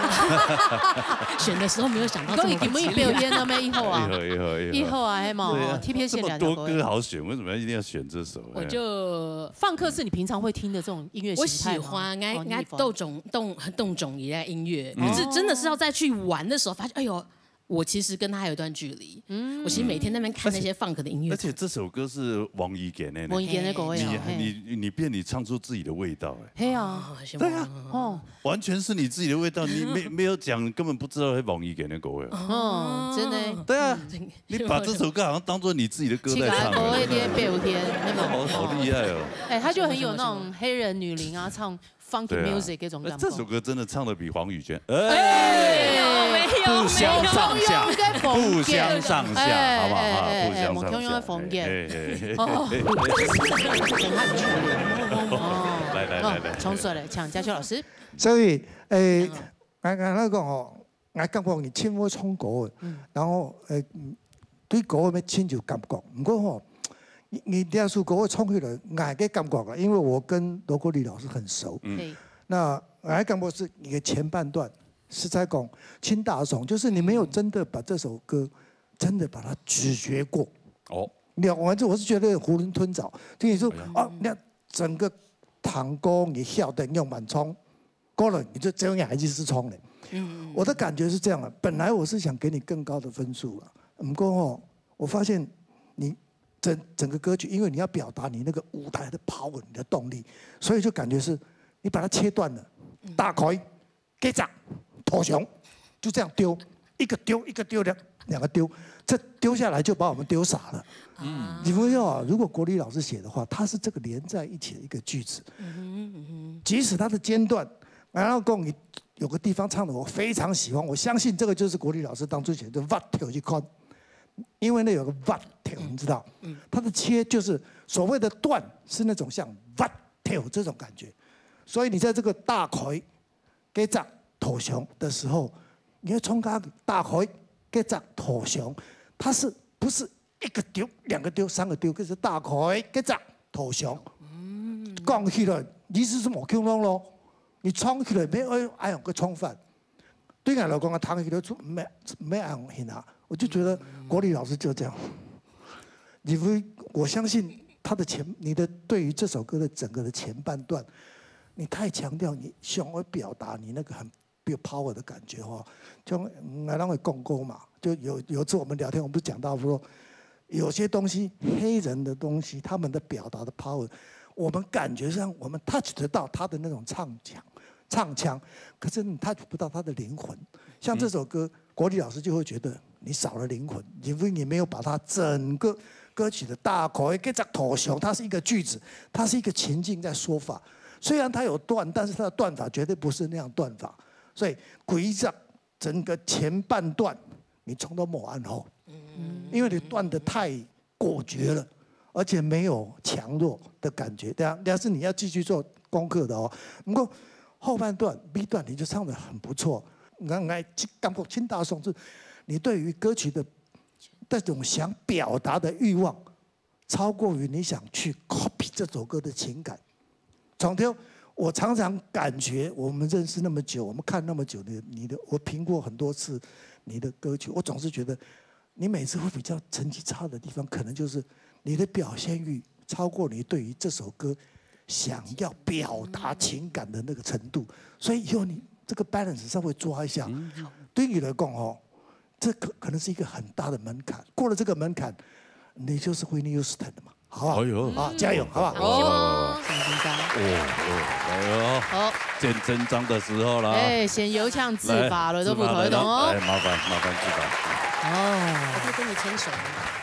選的時候沒有想到這麼不吉利。你都已經沒有表演了咩？以後啊。以後，以後，以後。以後啊，嘿嘛，對啊，T P S線這麼多歌好選，為什麼一定要選這首？我就，放克是你平常會聽的這種音樂形態嗎？我喜歡，哦，你喜歡。都中，都，都中意的音樂，嗯。可是真的是要再去玩的時候，發現，哎呦， 我其實跟他還有一段距離。嗯。我其實每天在那邊看那些funk的音樂。而且，而且這首歌是王怡給的呢。王怡給的歌呀，你，嘿。你，你變你唱出自己的味道，哎。嘿啊。哦，是嗎？對啊。哦。完全是你自己的味道，你沒，沒有講，根本不知道是王怡給的歌呀。哦，真的。對啊，嗯。你把這首歌好像當作你自己的歌在唱。自家歌，一天白天，那種。好，好厲害哦。哎，他就很有那種黑人女伶啊，唱 funky music這種感覺。對啊。那這首歌真的唱得比黃宇娟，哎，沒有，沒有，不相上下。沒有。不相上下，哎，好不好？哎，啊，哎，不相上下。哎，無共樣个風格。哎，哎，哎。哦。真好。哦。來，來，來，來。哦，衝出來，請嘉修老師。所以，誒，嗯。 𠊎，𠊎來講吼，𠊎感覺你真會唱歌个，嗯。然後，呃，嗯，對歌个乜真有感覺。毋過吼，你，你這首歌唱起來，𠊎个感覺啦，因為我跟羅國立老師很熟。嗯。對。那𠊎感覺是你的前半段，實在講，真大眾，就是你沒有真的把這首歌真的把它咀嚼過。哦。你懂，我是，我是覺得囫圇吞棗，就你說，哎呀。哦，那整個探戈你曉得用慢唱， 夠了，你就只有你還是唱了。嗯。我的感覺是這樣的，本來我是想給你更高的分數了，不過哦，我發現你整，整個歌曲，因為你要表達你那個舞台的 power，你的動力，所以就感覺是你把它切斷了，嗯。打開，結紮，投降，就這樣丟，一個丟，一個丟，兩，兩個丟，這丟下來就把我們丟傻了。嗯。你不要啊，如果國立老師寫的話，它是這個連在一起的一個句子，嗯哼，嗯哼。即使它的間斷， 然後講你有個地方唱的我非常喜歡，我相信這個就是國立老師當初寫的斡頭一款，因為那有個斡頭，你知道，嗯。它的切就是所謂的斷，是那種像斡頭這種感覺，所以你在這個打開、結紮、投降的時候，你要從它打開、結紮、投降，它是不是一個丟、兩個丟、三個丟，可是打開、結紮、投降。嗯。講起來，意思是無共樣咯。 你唱起來乜愛，愛用个唱法。對𠊎來講啊，彈起來就乜，乜愛用啊。我就覺得國立老師就這樣。因為我相信他的前，你的對於這首歌的整個的前半段，你太強調你想要表達你那個很有 power 的感覺吼。像𠊎人會講過嘛，就有，有一次我們聊天，我們不是講到說，有些東西，黑人的東西，他們的表達的 power，我們感覺上我們 touch 得到他的那種唱腔，唱腔，可是你 touch 不到他的靈魂。像這首歌，國立老師就會覺得你少了靈魂，因為你沒有把它整個歌曲的打開、結紮、投降，它是一個句子，它是一個情境在說法。雖然它有斷，但是它的斷法絕對不是那樣斷法。所以，歸隻 整個前半段你唱到無恁好，因為你斷得太果決了，而且沒有強弱的感覺，對啊，但是你要繼續做功課的哦。不過後半段 B 段你就唱得很不錯，𠊎，𠊎感覺真大眾是你對於歌曲的那種想表達的慾望 超過於你想去 copy 這首歌的情感。從頭，我常常感覺我們認識那麼久，我們看那麼久的你的，我評過很多次你的歌曲，我總是覺得你每次會比較成績差的地方，可能就是你的表現慾超過你對於這首歌想要表達情感的那個程度。所以以後你這個 balance 稍微抓一下。嗯。對你來講哦， 這可，可能是一個很大的門檻，過了這個門檻，你就是 Whitney Houston 了嘛，好不好？哎喲。啊，加油，好不好？哦，很緊張。哦，哦，哎喲，好。見真章的時候了。哎，先有請志發了，來，都不同意哦。志發來了，哎，麻煩，麻煩志發。哦。我可以跟你牽手嗎？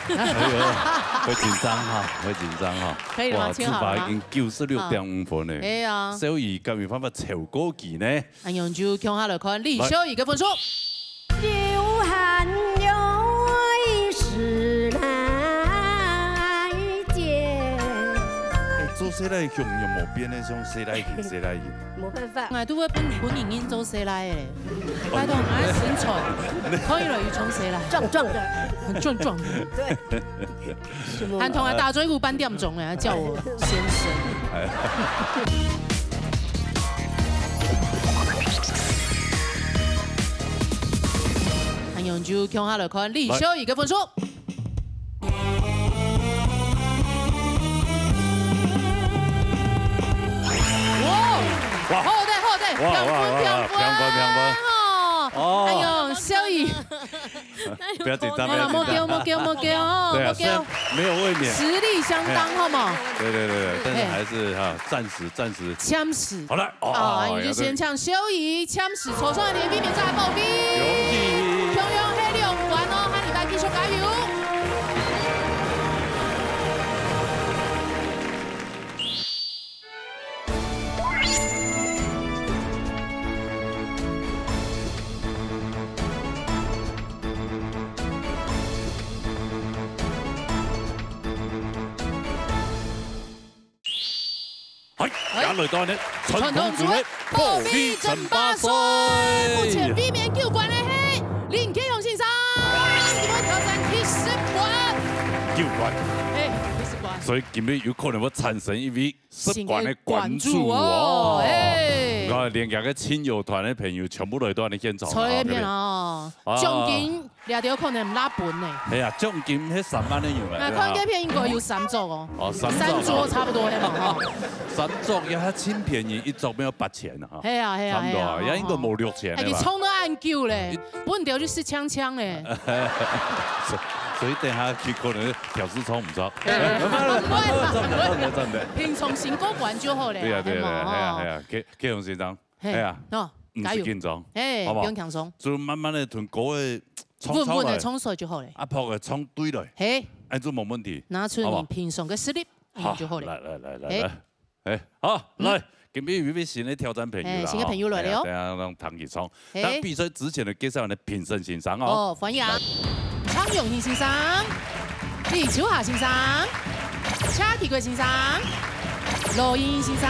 哎喲，會緊張哈，會緊張哈。可以了嗎？哇，簽好了嗎？志發已經九十六點五分了。哎呀。小儀敢有辦法超過佢呢？ 恁樣就共下來看李小儀个分數。有閒有事來接。哎，做細賴雄有無變呢？像細賴雄，細賴雄。無辦法。𠊎都會分，分人認做細賴个。拜託，𠊎身材，看起來又像細賴。壯壯的。很壯壯的。對。 還同𠊎打嘴鼓半點鐘呢，還叫我先生。恁樣就共下來看李小儀个分數。哇！哇！好个，好个，哇，哇，哇，哇，平分，平分，平分，平分。哦。哦。哎喲，小儀。 不要緊張，不要緊張。好了，莫叫，莫叫，莫叫哦，對啊，莫叫。雖然沒有衛冕。實力相當，哎呀。好嗎？對，對，對，對，但是還是，哎。哈，暫時，暫時。暫時。好了，哦，啊，哦，你就先請小儀，暫時坐上來，避免再報名。恭喜。共樣係兩關哦，下禮拜繼續加油。 下哎，也來到呢，傳統組个保衛爭霸賽。目前衛冕救冠个係林建雄先生，佢會挑戰第十關。救冠。哎，第十關。所以今日有可能會產生一位十關个冠軍哦。新个冠軍哦，哎。你看，連佢个親友團个朋友全部來到你現場了，在該片啊，對不對？啊。獎金 這條可能毋罅分呢。哎呀，獎金該三萬个有無？那看該片應該有三桌哦。哦，三桌。三桌差不多係嘛，吼。三桌也還真便宜，一桌要八千啊，哈。係啊，係啊，差不多啊，係啊，也應該無六千个吧。哎，你衝到恁久咧，本來就食香香咧。所以，所以等下去可能票數衝毋著。哎，毋會啦，毋會啦。讚的，讚的，讚的。平常心過關就好咧，對啊，對啊，對啊，係嘛，係啊，係啊，建，建雄先生。 嘿，哎呀，哦，毋使緊張，加油。嘿，好不好？毋用輕鬆。就慢慢个同歌个唱出來，穩穩个唱出來就好了。啊，拍个唱對了，嘿，恁就無問題，拿出你平常个實力，好不好？恁就好了。好，來，來，來，來，嘿。來。哎，好，嗯。來，今日有一位新个挑戰朋友啦，嘿，新个朋友來了哦。吼，哎呀，等下讓唐吉唱。嘿。但比賽之前呢，介紹你的評審先生哦。哦，歡迎啊。來。蔡永興先生、李秋霞先生、謝啟國先生、羅英先生。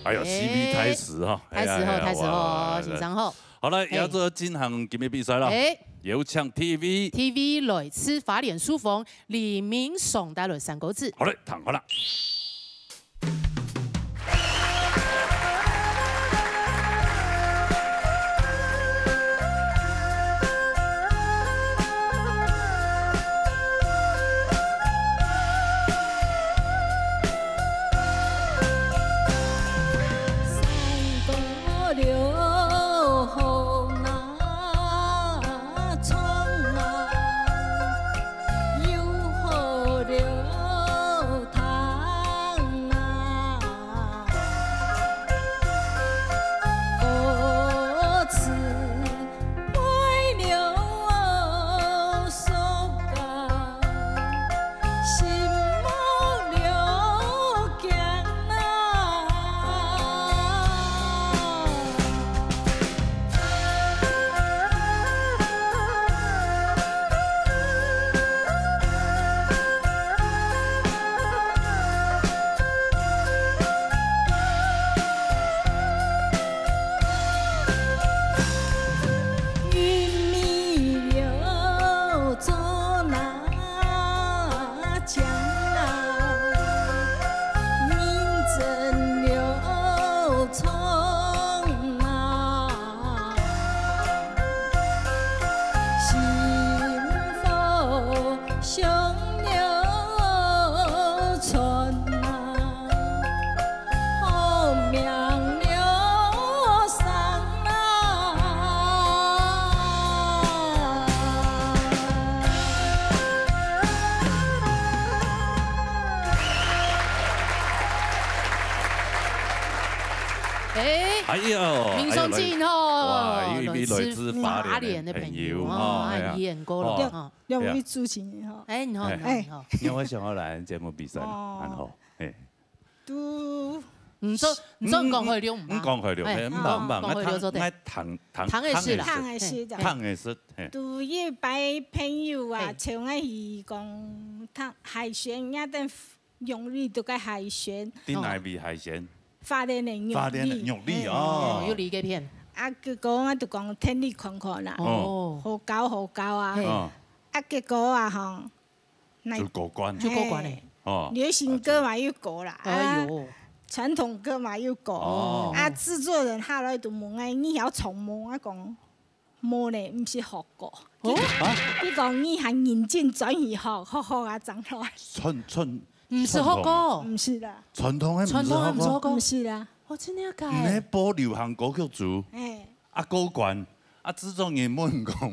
哎喲，哎，C P大師哈，大師好，哎呀，哎呀，大師好，哇，來，來。先生好。好了，哎。也就進行今日比賽了。哎。有請T V。T V來自花蓮壽豐，李明松帶來三個字。好嘞，聽好了。 哎，哎喲，明松進吼，哎喲，來，哇，又一位來自花蓮的朋友，來自花蓮的朋友，哦，哦，哎呀。哎，你演過了，哦。哦。兩位主持人吼。哎，你好，哎。你好，你好。你好，我想要來節目比賽了，哦。然後，哎。 都毋準，毋準講海陸，毋怕。嗯，嗯，嗯，講海陸，嘿，嘿，毋怕，毋怕，哦，講海陸做得。𠊎聽，聽，聽个識啦。聽个識的。聽个識，嘿。都有一擺朋友啊，嘿。請𠊎去講，聽海鮮，人家等用力都个海鮮，在哪位海鮮？哦。花蓮的玉里。花蓮的玉里，嘿。哦。玉里該片。啊，結果𠊎就講，跈你看看啦。哦。好搞，好搞啊。嘿。哦。啊，結果啊，吼， 就過關。就過關了。嘿。哦。流行歌嘛又過啦，哎喲。啊，傳統歌嘛又過。哦。啊，製作人下來就問𠊎，你曉唱無？𠊎講，無呢，毋識學過。哦。啊？佢講，你還認真轉去學，學學啊，正來。傳，傳，毋識學過。傳統。毋識啦。傳統个毋識學過。傳統个毋識學過。毋識啦。哦，真的假的？你係播流行歌曲做？哎。 啊，過關，啊，製作人問講，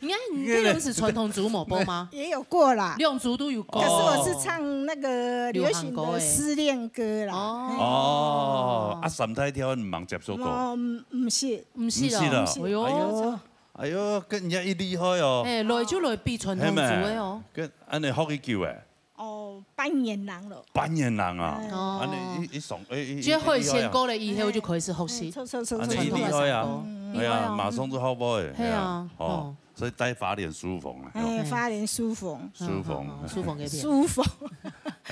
應該你這種是傳統組無播嗎？也有過啦。兩組都有過。可是我是唱那個流行的失戀歌啦。哦。哦，啊，三大調你吂接觸過？哦，毋，毋識。毋識哦。毋識啦。毋識。哎喲。哎喲，哎喲，跟人家一厲害哦。哎，來就來比傳統組的哦。係咩？跟，恁樣學幾久誒？ 哦，半年零了。半年零啊？哎。哦。恁樣一，一上，哎，一，這海鮮過了以後就開始學習。哎，著，著，著，著。恁樣一厲害啊。嗯。哎呀，厲害啊。馬上就學會了，係啊，哎呀，哦，哦。所以在花蓮壽豐啊，哎，哦。花蓮壽豐。壽豐。嗯，嗯，嗯，壽豐該片。壽豐。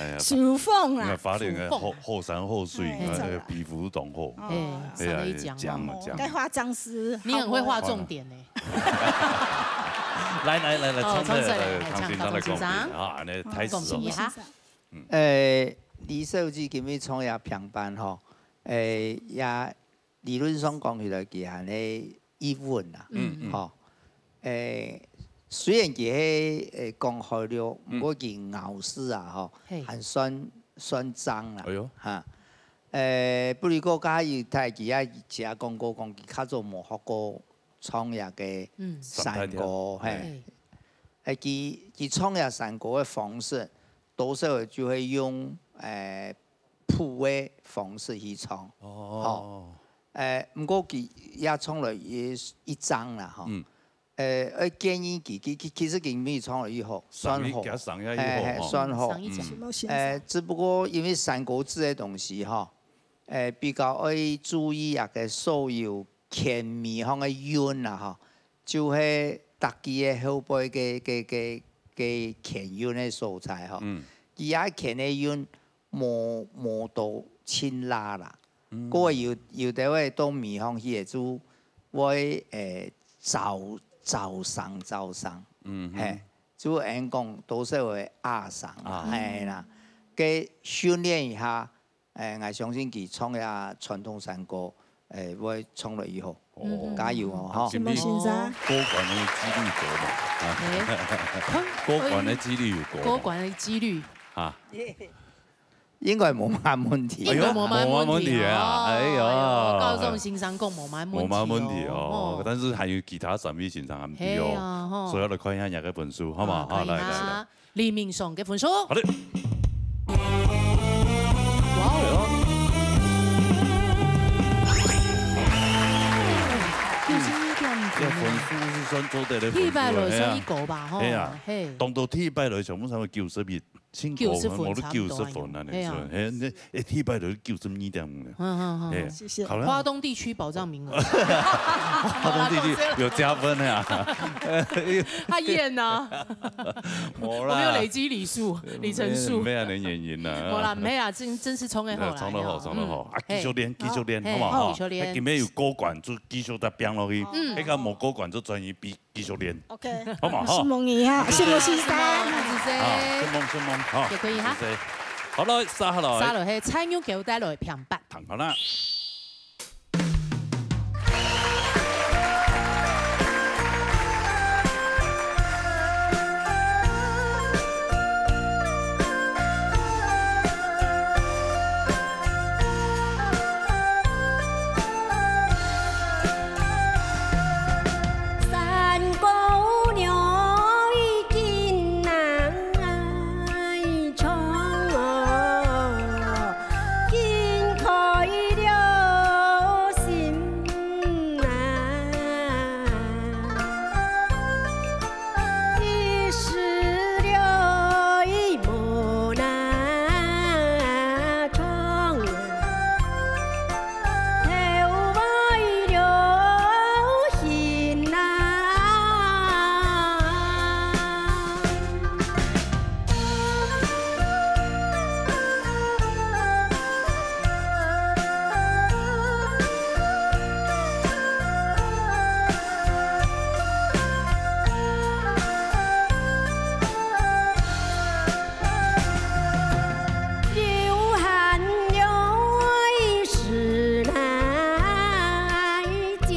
哎呀，手縫啦。你看花蓮个手縫。後，後山後水，哎，你看那個皮膚當好。哦。哎，哎呀，上了一講哦。講了講。哦，該化妝師，你很會畫重點呢。來，來，來，來，哦，唱出來，唱出來，來，來，唱，唱，唱，唱，唱。啊，恁樣太實了。恭喜哈。嗯。呃，李小姐今日創業平板吼，呃，也 理論上講起來，佢還係一穩啦，嗯，嗯。吼。誒，雖然佢係，誒，講好了，嗯。毋過佢咬字啊，吼，嘿。還算，算正啦，哎喲。哈。誒，不過佢有大家也自家講過，講佢較早無學過創業个，嗯。山歌，嘿。嘿。誒，佢，佢創業山歌个方式，多數就會用，誒， 譜个方式去唱。哦。吼。誒，毋過佢也唱了一，一張啦，吼。嗯。誒，愛建議佢，佢，佢，其實佢毋係唱了以後，算好。上一，佢上一下以後，嘿，嘿，吼。算好。上一張。嗯。什麼先生？誒，只不過因為三國志个東西，吼，誒，比較愛注意啊，个所有 前面項个韻啊，吼，就係逐句个後背个，个，个，个牽韻个所在，吼。嗯。佢也牽个韻無，無到盡罅啦。嗯。過有，有兜位到尾項去个就會，誒，走，走聲，走聲。嗯哼。嘿，就恁講，多少會啊聲啦，啊。嘿啦。該訓練一下， 誒，𠊎相信佢唱這傳統山歌，誒，會唱了以後。哦。加油哦，吼。今日過關个機率高嘛，啊。誒，過關个機率有高嘛。過關个機率。啊。應該無麼問題。應該無麼問題哦。哎喲，無麼問題啊，哎喲。哎喲，教授先生講無麼問題哦。無麼問題哦，哦。但是還有其他三位先生還毋知哦。係啊，吼。所以來看一下你个分數，好嗎？啊，好，來，來，來。看一下。 李明松个分數。好的。哇哦！九十二點五呢。這分數係算做得个分數，第一擺來算一高吧，吼。係啊。嘿。當到第一擺來全部差不多九十一，真高，九十分，無到九十分啊，差不多。你說，係啊。嘿，那，誒，第一擺來九十二點五呢。嗯，嗯，嗯。嘿，謝謝。好了。花東地區保障名額。花東地區有加分的啊。他演啊。 無啦。我們有累積里數、里程數。沒，沒恁樣原因啦。無啦，沒啦，真，真係衝个好啦，衝得好，衝得好。嗯。啊，繼續練，嘿。繼續練，好，好不好？嘿，繼續練。啊，今日有過關，就繼續再拼落去。嗯。那個無過關，就轉去比，繼續練。OK。好嘛，哈。承蒙你哈，承蒙先生。承蒙，承蒙。啊，承蒙，承蒙，哈。也可以哈。謝謝。好，來，續下來。續落去，菜鳥給我帶來平板。聽好啦。 山歌娘，伊今哪唱哦，緊開了心啊。 一時了，伊無哪唱，後尾了，心哪。 流汗了，伊是哪一件？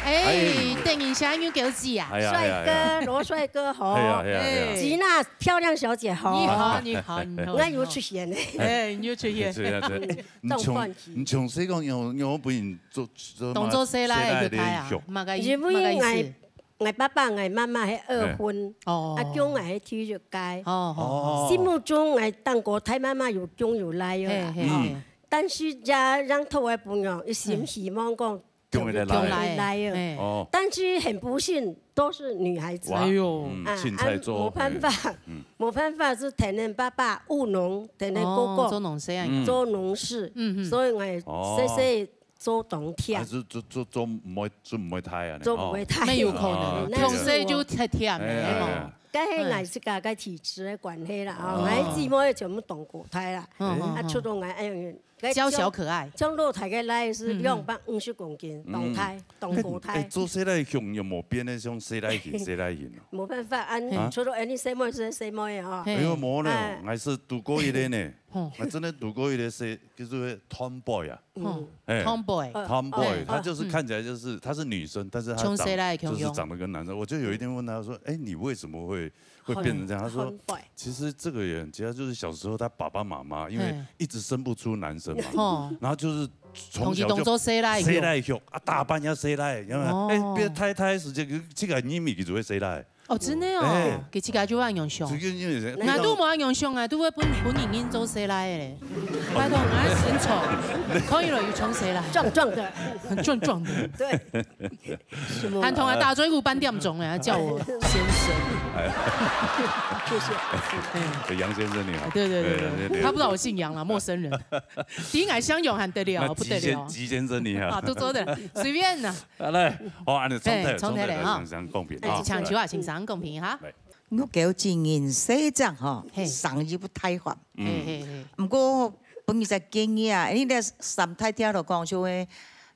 哎，哎。等一下，有狗子啊。哎呀，哎呀，哎呀。帥哥，羅帥哥好。哎呀，哎呀，哎呀。哎。吉娜漂亮小姐好。你好，你好，你好。𠊎又出現了。哎，你又出現。出現，出現。嗯，你從，當歡喜。你從細講，你有，你有分人做，做當做細倈个去睇啊，細倈个，麼个意，因為麼个意思？ ，𠊎爸爸、𠊎媽媽係二婚，哦。啊，降𠊎係第一屆。哦，哦。心目中𠊎當過大媽媽有降有倈个啦。嘿，嘿，嗯。嘿。但是這樣頭个餔娘，一心希望講降个倈。降个倈。降个倈个。嘿。哦。但是很不幸，都是女孩子。哇，哎喲。嗯，啊，凊彩做，啊，無辦法，嘿。嗯。無辦法，就跈等爸爸務農，跈等哥哥。哦，做農事啊。嗯。做農事。嗯，嗯。所以𠊎細細 做當忝。還係做，做，做毋會，做毋會忝啊，做毋會忝。哦。沒有可能，哦，從細就忝忝个，哎，哎，哎。吼。該係𠊎自家个體質个關係啦，哦，哦。𠊎姊妹全部當古代啦，嗯，啊，嗯，嗯。出到�嬌小可愛。像老弟个倈係兩百五十公斤，嗯。當大，嗯。當古代。哎，做細倈个有無變得像細倈形，細倈形哦？無辦法，啊，啊？出到恁樣細妹係細妹啊。嘿。哎喲，無呢，哦。哎。𠊎係堵過一個呢，哦。𠊎真的堵過一個係，叫做tomboy啊。 嗯。哎，tomboy。呃，tomboy，呃，她就是看起來就是，嗯。她是女生，但是她長，像細倈个共樣。就是长得跟男生。我就有一天问她说：“哎，你为什么会，会变成这样？”她说，很，很坏。其实这个人，其实就是小时候她爸爸妈妈，因为，哎。一直生不出男生嘛，哦。然后就是从小就当做细倈个。细倈个，啊，打扮要细倈，然后，哦。哎，变太太时间，这个人咪就会细倈。 哦，真个哦，哎。佢自家就恁樣想。自家就恁樣想。𠊎都無恁樣想啊，都會分，分人認做細倈个咧。拜託，𠊎个身材，看起來又像細倈。壯壯的。壯壯的。對。還同𠊎打招呼半點鐘咧，還叫我先生。哎。謝謝。哎。楊先生你好。對，對，對，對，對，對，對。他不知道我姓楊啦，陌生人。第一眼相擁還得了，不得了。那吉先，吉先生你好。啊，都做得了，隨便啦。 好嘞，好，恁樣重頭，嘿，重頭咧，重頭來，吼。先生公平，哎，吼。請秋華先生公平哈。來。我个親人細隻吼，嘿。生意不太好。嗯。嘿，嘿，嘿。毋過，分你一隻建議啊，你這三大條路講，就係，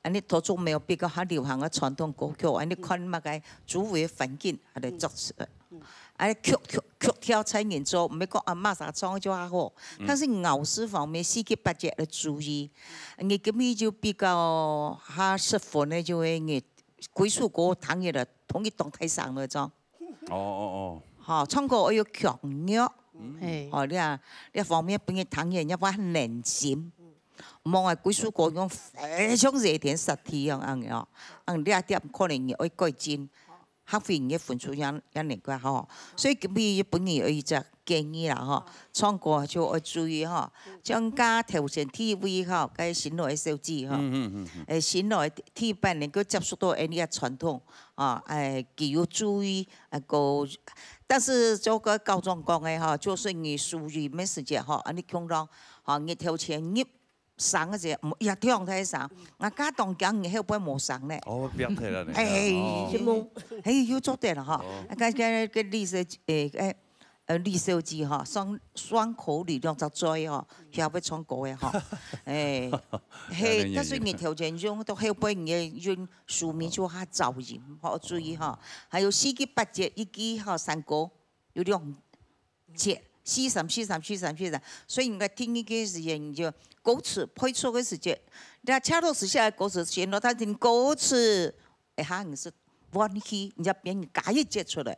恁樣土著民謠比較較流行个傳統歌曲，恁樣看麼个周圍環境，啊，來作詞。嗯。嗯。啊，曲，曲，曲調才能做，毋係講啊，麼儕唱就較好。嗯。但是咬字方面，四句八節來注意。你今日就比較較適合个，就係你 歸首歌聽起來同佢當大聲个種。哦，哦，哦。吼，唱歌愛有強弱。嗯。嘿。吼，這，這方面分佢聽起來，也會很冷靜。莫啊，歸首歌用非常熱天殺氣樣，恁樣哦。恁這點可能你愛改進。客委會个分數也，也能夠好。所以今日本人有一隻 建議啦，吼，唱歌就愛注意，吼，像頭前第一位，吼，該新來个小姐，吼，嗯，嗯，嗯，嗯。誒，新來个第一擺能夠接觸到𠊎俚个傳統，啊，誒，佢有注意，啊，个，但是就該校長講个，吼，就算你輸入个時節，吼，恁樣共樣，吼，你頭前入聲个時節，毋，也聽大聲，啊，該當驚你後背無聲呢。哦，變態了呢。哎，哦。哎，又做對了，吼。哦。啊，該，該，該歷史，誒，誒， 呃，李小姐吼，雙，雙口語兩隻嘴吼，曉得唱歌个吼。哎，嘿，但是你頭前用到後背，你个用書名就較走音，吼，注意吼。還有四句八節，一句吼，三個，有兩節，四三，四三，四三，四三。所以你在聽一个時間，你就歌詞配出个時間，那恰到時下的歌詞，先到他聽歌詞， 一下你係換氣，你就變加一節出來。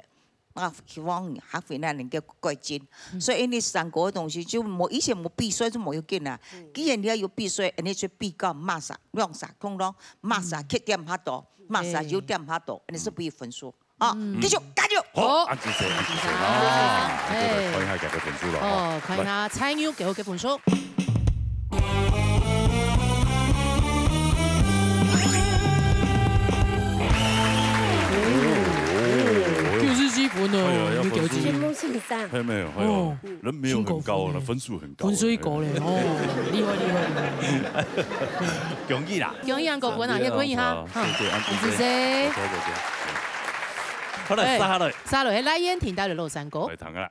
啊，希望你下回呢能夠改進。嗯。所以你唱歌个東西就無，以前無比賽就無要緊啦。嗯。既然你愛有比賽，你就比較麼儕，兩儕共樣，麼儕缺點較多，嗯。麼儕優點較多，你就分佢分數。啊，嗯。繼續加油！好，好。恁仔細，恁仔細，啊，哎。這個看一下佢个分數了，哦，哈。看一下菜鳥佢个分數。來。 九十七分哦，哎呀，要分數。你九十七。節目欣賞。還有沒有？還有，哦，人沒有很高呢，辛苦呢。分數很高。分數一高嘞，哦，厲害，厲害，厲害。恭喜啦！恭喜啊，各位啊，恭喜啊，恭喜啊，好，謝謝，啊，謝謝。謝謝，謝謝。好了，哎，續下來。續下來，來，燕婷帶來老山歌。來，聽啊。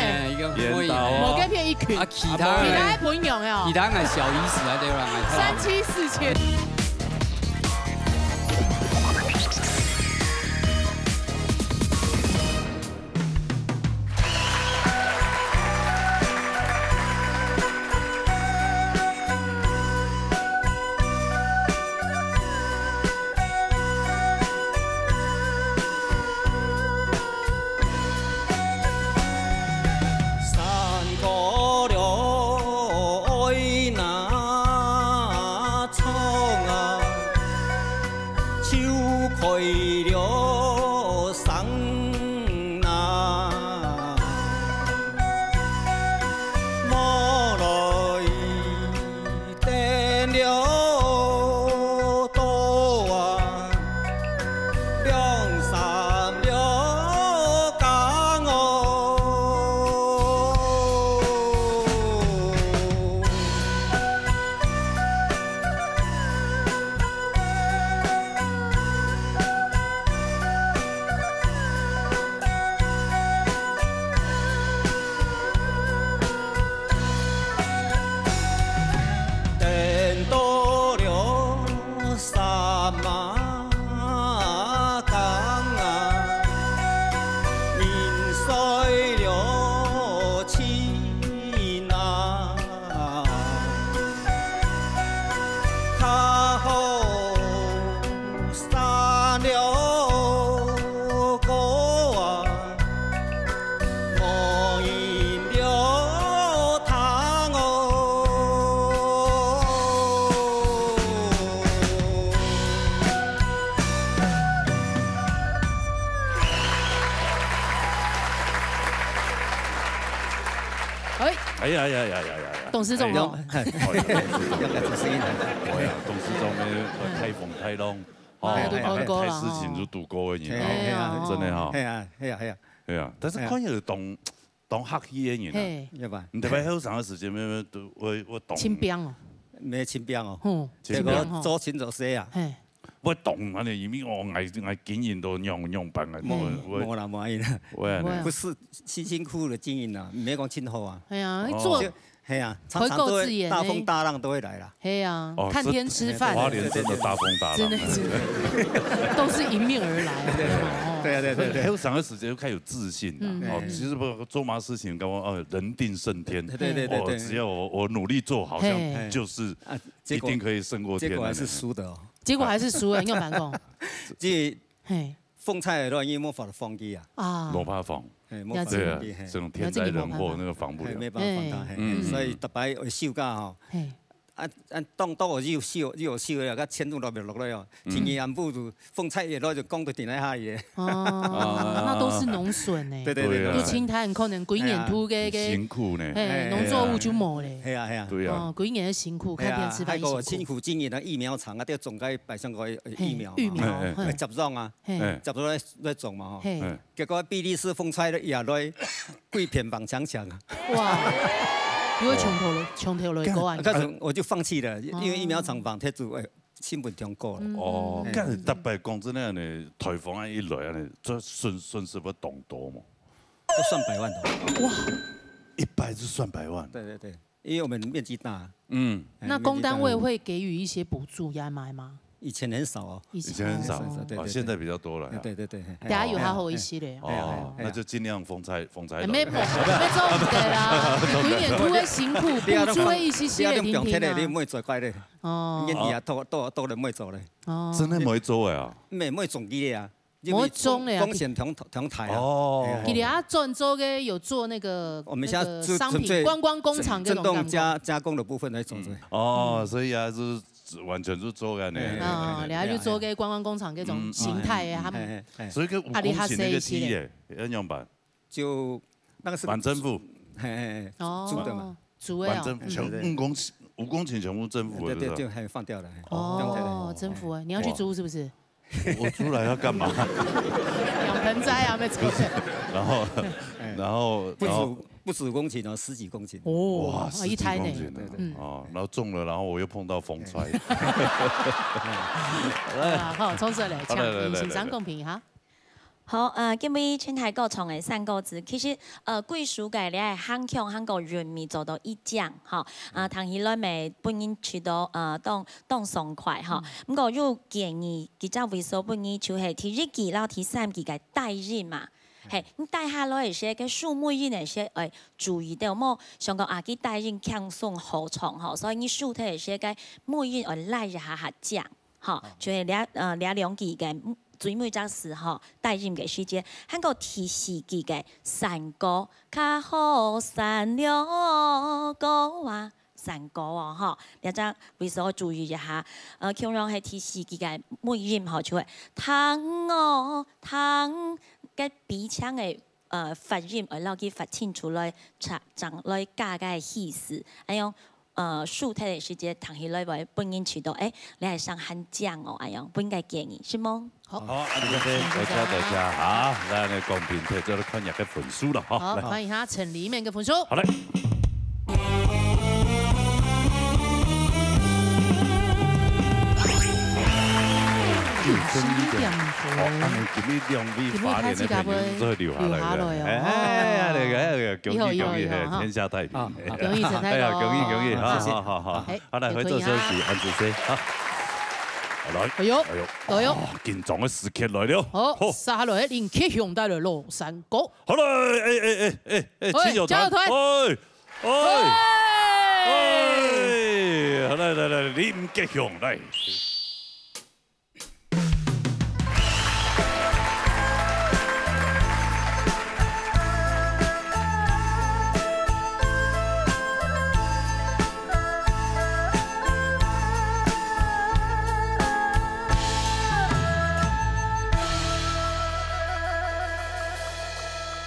嘿，一个很会演的。演到哦。無該片一群。啊，其他的，其他的朋友哦。其他人小意思啊，對啦，來看。三妻四妾。 山高了，愛那唱啊。哎，哎呀呀呀呀呀呀！董事長哦，哎呀，哦，董事長，有个声音。哎呀，董事長呢，太風太浪，哦，哎，都看過了，太事情都度過的人，哎呀，真的哈，哎呀，哎呀，哎呀，哎呀，但是看起來當當客氣的人啊，嘿，要不然，你特別後生的時間，没有都我我懂，清兵哦，没清兵哦，嗯，结果做清楚些啊，嘿。 會懂啊，你因為哦，𠊎𠊎經營都樣樣般啊，無啦無啦，無啦，不是辛辛苦苦的經營啊，毋係講清好啊。哎呀，做，係啊，常常都會大風大浪都會來啦。係啊，看天吃飯。花蓮真的大風大浪，真的真的，都是迎面而來。對啊對對對，還有三个時間就開始有自信了。哦，其實不做嘛事情，跟我哦人定勝天。對對對對，只要我我努力做，好像就是一定可以勝過天。結果還是輸的哦。 結果還是輸了，你有反攻？這嘿，風吹來了，你無法度防佢啊。啊，無辦法防。嘿，無法度防佢，對啊，嘿。這種天災人禍那個防不了。嘿，沒辦法防他，嘿。嗯。所以逐擺會收假吼。嘿。啊啊，當當有有收有收了，甲錢都落袂落來哦。前日暗晡就風吹來了，就講到停在下去。哦，那都是農損呢。對對對，對啊。有青苔可能幾年都个个，辛苦呢。嘿，農作物就無咧。嘿啊嘿啊。對啊。哦，幾年的辛苦，看天吃飯的辛苦。還有辛苦經營的疫苗廠啊，都總該 擺上過疫苗嘛，嘿，疫苗，吼，嘿，嘿。接種啊，嘿。接種來來種嘛，吼。嘿。結果比利時風吹了下來，規片放強強啊。哇，又會從頭來，從頭來過啊。但是我就放棄了，因為疫苗廠放忒久，哎，成本太高了。哦，嗯。但是特別講真的呢，颱風啊一來啊呢，這損損失會當多嘛。都算百萬的。哇，一擺就算百萬。對對對。 因為我們面積大。嗯。哎，那公單位會給予一些補助，也買嗎？以前很少哦。以前很少，對對對，現在比較多了。對對對，等下有較好一些咧。哦，那就盡量風吹風吹。沒沒沒做毋得啦，你永遠都會辛苦，補助會一些些的，聽聽啊。你毋會做怪咧。哦。年紀啊，多多多人毋會做咧。哦。真的毋會做的啊。毋會種佢咧啊。 無種了啊，風險同同大啊。哦。佢哋啊，轉做个有做那個，我們現在那個商品，觀光工廠這種感覺。加加工的部分來做。哦，所以啊，就是完全是做个呢。啊，然後就做个觀光工廠這種形態啊，他們。所以个五公頃那個地耶，要怎麼辦？就那個是反政府。嘿嘿嘿，哦，租的嘛。 租的哦。反正全五公顷，五公頃全部政府的，對对，是吧？就还放掉了。哦，政府啊，你要去租是不是？我出來要幹嘛？養盆栽啊，沒錯。然後，然後，不止然後不止五公頃哦，十几公頃。哦，哇，十几公頃呢。对对。哦，然後種了，然後我又碰到風灾。啊，好，衝出來，好，來來來來來。請先生公平哈。 好，呃，今晡日請大家唱个山歌子，其實，呃，貴屬个這个喊腔還過韻味做到一將，吼，啊，聽起來乜分人覺得，呃，當當爽快，吼。毋過有建議，幾隻位所分你就係第一句摎第三句个帶音嘛。係，你帶下來个時，該收尾音个時，愛注意到，莫想講啊，佢帶音輕鬆好唱，吼，所以你收忒个時，該尾音愛拉一下下將。 吼，就係這，呃，這兩句个最尾隻字吼，帶音个時節，還過第四句个山歌，較好山了歌啊，山歌哦，吼，這隻位所注意一下，呃，共樣係第四句个尾音吼，就係聽哦，聽，个鼻腔个 呃，發音，愛摎佢發清楚來，正正來加个氣勢。恁樣，呃，收忒个時節，聽起來會分人知道，欸，你還算還靚哦，恁樣，分个建議，是無？好。好，恁樣，多謝，多謝。好，咱來公平，再來看一下分數了，哈。好，來。看一下陳麗敏个分數。好嘞。 九十一點五。哦，恁樣今日兩位花蓮个朋友都留下來了。留下來哦。哎呀，那個，哎呀，恭喜恭喜，以後，以後，以後，哈。天下太平。啊，啊。恭喜陳太公。哎呀，恭喜恭喜，好，謝謝。好，好，好。哎，好，來，回座休息，也可以哈。恁仔細，好。來。哎呦，哎呦，哎呦。哦，緊張个時刻來了。好，好。接下來林克雄帶來嘍，山歌。好了，哎，哎，哎，哎，哎，喂，請有請。加油團。喂。 哎，喂！哎，來，來，來，林克雄，來。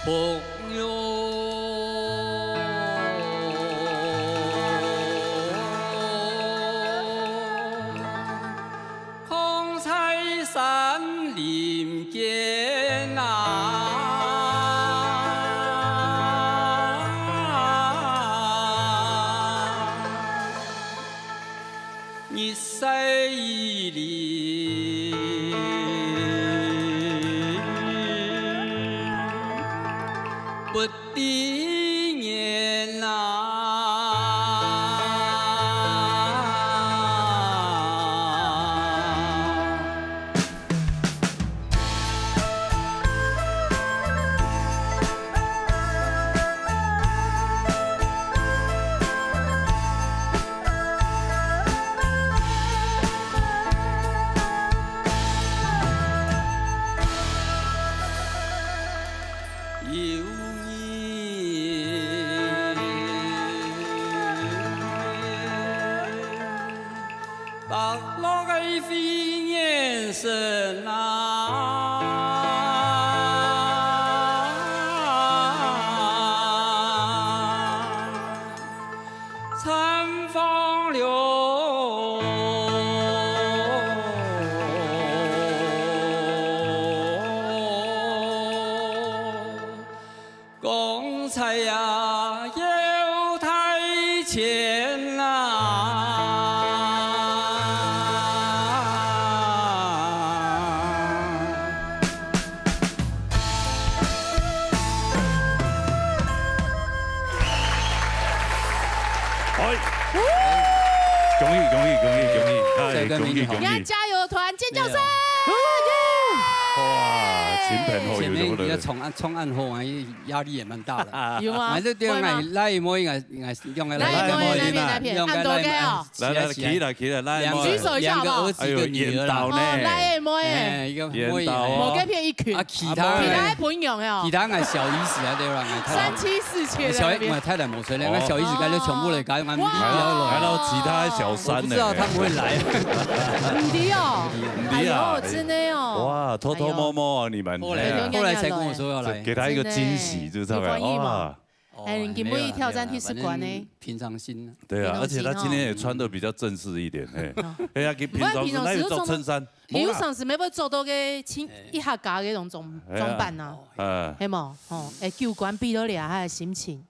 朋友。林間啊，日曬雨淋，不知年啊。 有你，白落个飞燕声啊，残芳柳。 光彩呀，耀台前啊。哎，恭喜恭喜恭喜恭喜！哎，恭喜恭喜！人家加油团尖叫声！哇，亲朋好友全部都。前面要冲暗冲暗号啊，压力也蛮大的。有吗？还是对，会吗？来，来，妹，来，来，用个来，来，妹，来，妹，来，妹，来，妹，用个来，妹，按多个哦。来，来，起来，起来，来，妹。举手一下好不好？两个儿子，一个女儿啦。哎呦，缘投呢。哦，来，妹。哎，一个妹，缘投哦。某个片一群。啊，其他，其他的朋友哦。其他俺小姨子啊，对吧？俺太太。三妻四妾在那边。小姨，俺太太没出来，俺小姨子跟着全部来，跟俺哇。还有其他小三呢。我不知道他们会来。唔知哦。唔知啊。哎呦，真的哦。哇，偷偷摸摸啊，你们。后来，哎呀。后来才跟我说要来。给他一个惊喜，真的。就是他们，有翻译吗？哇。 哦，哎，你今晡日挑戰第十關呢？没有啦，没有啦，反正平常心啊。对啊，平常心哦。而且他今天也穿得比较正式一点，嘿。哦。哎呀，平常时哪有着衬衫？你有上次没有做到个亲，哎。一下加个那种装，哎呀。装扮啊？哎。系无？哦，哎，旧关比到了他的心情，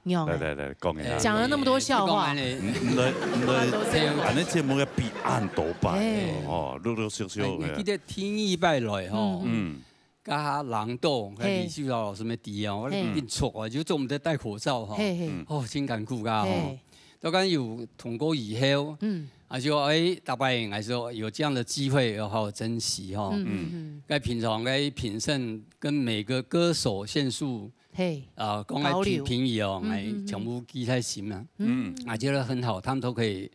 你讲哎。来，来，来，讲一下。讲了那么多笑话。哎，你讲完了。嗯，嗯，对，嗯，对，反正节目要比俺多摆，哎。哦，陆陆续续，哎，你记得第一摆来吼，嗯，嗯。嗯。 甲下人多，嘿。李秀华老师乜知啊，我嘿。緊促啊，就做毋得戴口罩吼。嘿，嘿。嗯。哦，真艱苦啊吼。嘿。都敢有通過以後，嗯。啊，就，哎，大家应该说有这样的机会要好好珍惜吼。嗯，嗯，嗯。该平常该评审跟每个歌手献术，嘿。啊，讲来交流。评，评语哦，哎，嗯，嗯，嗯。全部记在心啊。嗯。啊，觉得很好，他们都可以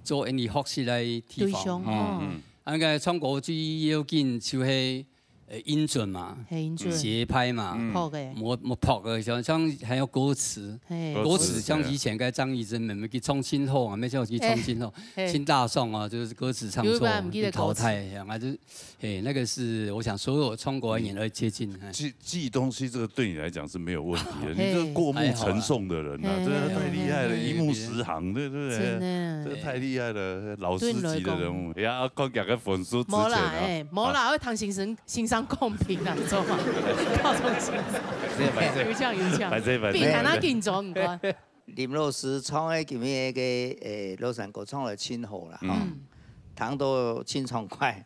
做因为学习的地方。对象，哦。哦。嗯。啊，那个唱歌最要紧就系 呃，音准嘛，嘿，音准。节拍嘛，嗯。拍个。模，模拍个，像，像还有歌词，嘿。歌词像以前该张艺珍妹妹去唱清后啊，没叫去唱清后，哎，嘿。清大上啊，就是歌词唱错，有一半不记得歌词。被淘汰，啊，就是，嘿，那个是我想所有唱歌的人都会接近，哎。记，记东西这个对你来讲是没有问题的，你这个过目成诵的人啊，还好啦。真的太厉害了，嘿，嘿，嘿。一目十行，对不对？真的。这太厉害了，老师级的人物。对你来讲。哎呀，讲几个粉丝之前啊。没啦，哎，没啦，啊。会谈先生 先生公平啦，你知道吗？高中生。有这样，有这样。反正，反正。比谈他紧张，你看。林老师唱个今日个，诶，老山歌唱了真好啦，吼。嗯。听到真畅快。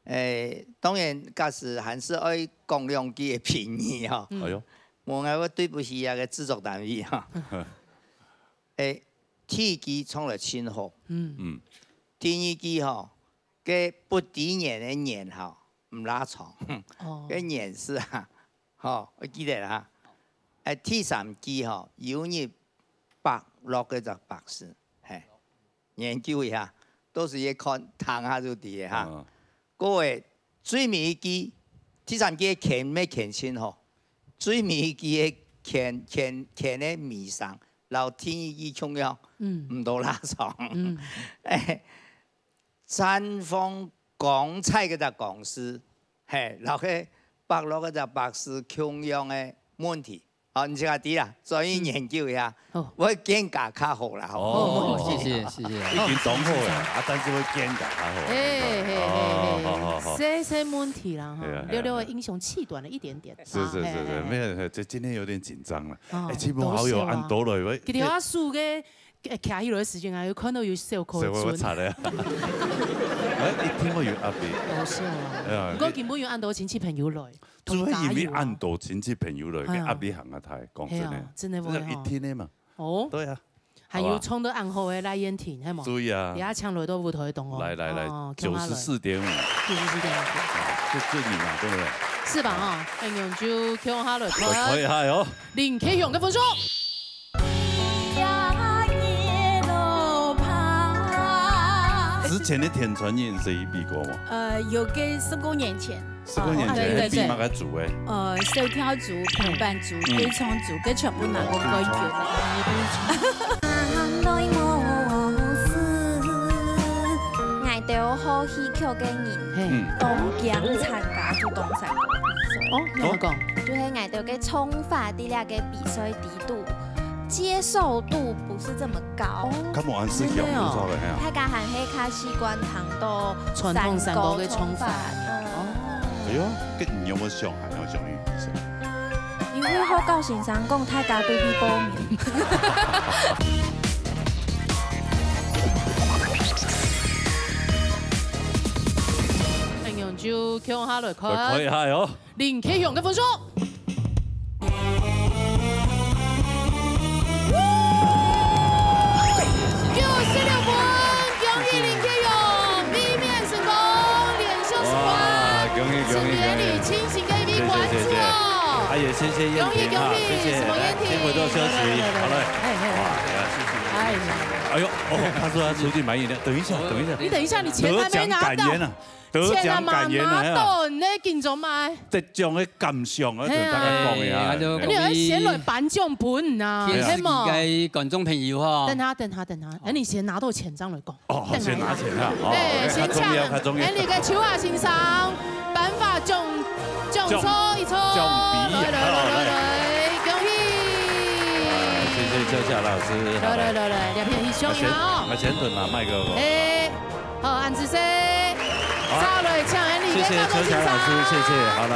诶，当然，假使还是爱讲两句个评语吼。嗯。哎哟。无，我对不起啊，个制作单位吼。诶，第一句唱了真好。嗯。嗯。第二句吼， 个不知年个年吼，毋拉長。哦。个年字啊，吼，我記得啦。哎，第三句吼，有日伯樂个隻伯字，嘿，研究一下，到時一看，聽下就知个哈。嗯。各位，最尾一句，第三句个牽，乜牽真好，最尾一句个牽，牽，牽个尾聲，摎第二句共樣，嗯。毋到拉長。嗯。哎， 綻放光彩个隻光字，嘿，摎該伯樂个隻伯字共樣个問題，哦，你自家知啦，專業研究一下，嗯。好。會肩胛較好啦，吼。哦，謝謝，謝謝。已經當好了，啊，但是會肩胛較好。嘿，嘿，嘿，嘿。哦，好，好，好。細細問題啦，哈，對啊，對啊，六六的英雄氣短了一點點。是，是，是，是，啊，嘿，嘿，嘿。沒有，這今天有點緊張了。哦，哎，親朋好友恁多了，喂。都是啦。佢等啊，輸个，哎，徛起來的時間啊，有看到有小可所以我，我憐。慘了呀。哎，一定會有壓力。搞笑啊。哎呀，不過根本有恁多親戚朋友來。 就係因為恁多親戚朋友來，哎呀。佢壓力還較大，講真的。係啊，真的會吼。真的一定的嘛。哦。對啊。還有唱到恁好的賴燕婷，係無？對啊。等下請來到舞台當中。來，來，來，哦，九十四點五。九十四點五。就，就你嘛，對不對？是吧？哈，哎，那就共下來看。我可以嗨哦。林克勇个分數。 之前的天穿日色有比過嗎？呃，有个十過年前。十過年前，哦，對，對，你比麼个組誒？呃，小調組、平板組、嗯。對唱組，佢全部拿過冠軍。哦，對唱。𠊎兜好戲曲个人，嘿。嗯。當驚參加，就當參加。哦，仰般講？就係𠊎兜个唱法，在這个比賽裡肚，接受度不是這麼高。哦。較無恁識曉，真的哦。無錯个，係啊。大家還係較習慣聽到傳統山歌个唱法。山歌个唱法。嗯。哦。哎喲，該你有無想還要想去比賽？因為好搞先生講，大家都去報名。恁樣就共下來看。可以，可以，嗨哦。 林克勇个分數。九十六分，恭喜林克勇，B面成功，連續十關，哇，恭喜，恭喜，恭喜。成為你親情个一位觀眾。謝謝，謝謝。哎，也謝謝燕婷哈，恭喜，恭喜，謝謝。什麼燕婷？來，先回座休息，來，來，來，來。好嘞。哎，哎。哇，謝謝。哎呀。哎呦，哦，他說他出去買飲料，等一下，等一下。你等一下，你錢還沒拿到。得獎感言啊。 得獎感言啊，錢啊嘛拿到，你緊張嘛？得獎个感想啊，同大家講一下。係啊。哎，你愛先來頒獎分啊，天時係無？期待觀眾朋友吼。等下，等下，等下，哎，你先拿到錢正來講。哦，等下先拿錢啊，哦，對，哎，先搶。較重要，較重要。哎，你个秋華先生，頒發獎，獎狀一張，獎，獎杯啊，來，來，來，來，好，來。來，恭喜！啊，謝謝秋霞老師，來，來，來，來，兩片一起上一下哦。啊，先，啊，先等拿麥克風。哎。 好，恁仔細。好。再來請𠊎俚个謝謝秋霞老師，謝謝。好，來，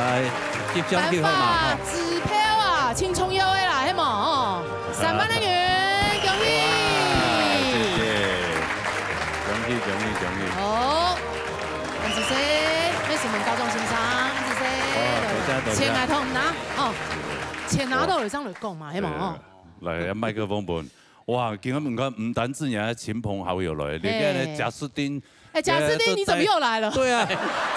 一張票號碼哈。頒發支票啊，盡重要个啦，係無？哦，三萬个銀，恭喜！哇，謝謝，恭喜，恭喜，恭喜！好，恁仔細，為什麼高中先生，恁仔細，好，多謝，多謝。錢來同拿，哦，錢拿到了，這樣來講嘛，係無？對，哦。來，麥克風分。 哇，今天你看，毋單止人家親朋好友來，連个呢，嘿。賈斯汀，哎，賈斯汀，呃，你怎麼又來了？對啊。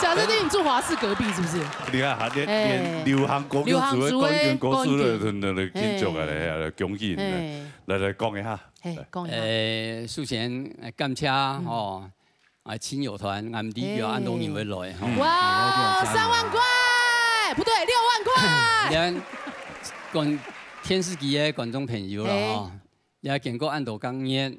賈斯汀，你住華視隔壁是不是？你看，還連，哎。連流行歌曲組的冠軍歌手都，流行組的冠軍。都，都，都慶祝啊，嘿。哎呀，恭喜你們。嘿。來，來，講一下。嘿，來。講一下。呃，首先，呃，感謝，嗯。吼，啊，親友團，俺們第一个嘿。恁多人會來，吼。嗯。哇，三萬塊！不對，六萬塊！連觀，電視機个觀眾朋友啦，嘿。吼。 也經過恁多个年，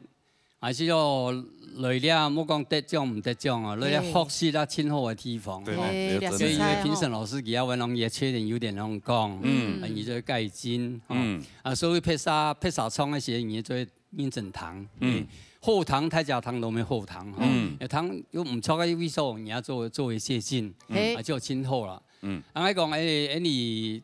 還係哦，來了，莫講得獎毋得獎哦，來了學習啊，盡好个地方。對，對，對，嘿，真的。所以因為評審老師佢也會讓你確定有點那種講，嗯。啊，你就會改進，哦。嗯。啊，所以別儕，別儕唱个時，你就會認真聽。嗯。好聽，大家聽都無好聽，吼。嗯。要聽有毋著个位所，你要做，做一些改進，嘿。啊，就盡好了。嗯。啊，𠊎講，哎，哎，你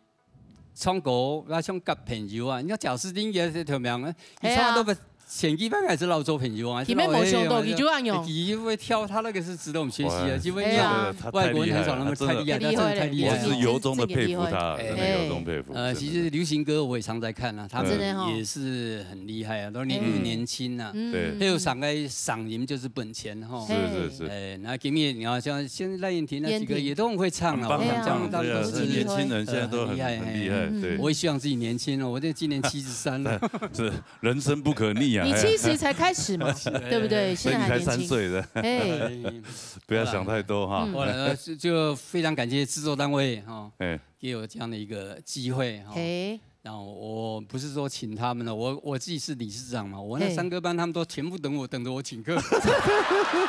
唱歌，啊，像交朋友啊，你看賈斯汀也是條命啊，你係啊。唱到个前幾擺還是老做朋友啊，佢乜無想到，哎，佢就恁樣。哎，佢會跳，他那個是值得我們學習的，哇，因為你看，係啊。外國人很少那麼，他太厲害，他真的太厲害了。太厲害了。我是由衷地佩服他，真的由衷佩服，哎，呃，真的。其實流行歌我也常在看啊，他們，真的吼。也是很厲害啊，都年，嗯。年輕啊。嗯。對。還有上個嗓音就是本錢吼。是，是，是。哎，那今天你要像現在賴燕婷那幾個燕婷。也都很會唱啊，很棒，我們講，很棒，對啊，當然都是年輕人現在都很，很厲害，很厲害，嗯。對。我也希望自己年輕哦，我這今年七十三了。是，人生不可逆啊，你七十才開始嘛，哎。對不對？所以你才三歲的。現在還年輕。哎。不要想太多哈。嗯。後來呢，就，就非常感謝製作單位哈，哎。給我這樣的一個機會哈。哎。然后我不是说请他们了，我我自己是理事长嘛，我那三个班他们都全部等我，等着我请客。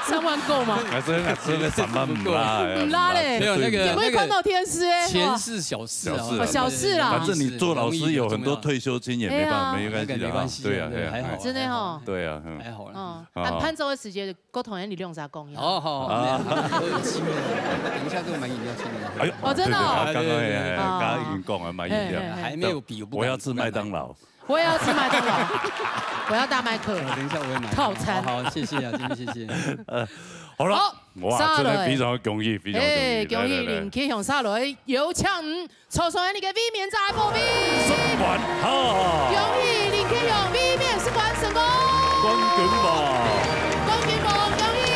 三万够吗？还是还是三万毋啦，毋啦咧，没有那个也不会看到天师哎，钱是小事啊，小事啊，哦，小事啦。反正你做老师有很多退休金也没办法，哎呀，没关系的啊，那个没关系，对啊，对啊，对，还好啦，对啊，还好啦，还好啦，对啊，嗯，还好啦。哦，啊，伴奏个时节， 个同你两儕讲一下。好好好，啊，没有，我有机会了，等一下就买饮料请你。哎呦，哦，真的哦。对，对，对，刚刚也，对，对，对，刚刚已经讲了，买饮料。嘿，嘿，嘿。还没有比我不敢，我要吃麦当劳。我也要吃麦当劳，我要大麦克。等一下我也买。套餐。好，好，谢谢啊，今天谢谢。呃，好了，好，哇，真的非常恭喜，非常恭喜，哎，恭喜，來，來，來。林啟雄上來，有請 坐上你个衛冕者个寶貝。十萬哈！恭喜林啟雄衛冕十冠成功！冠軍吧！冠軍吧，恭喜！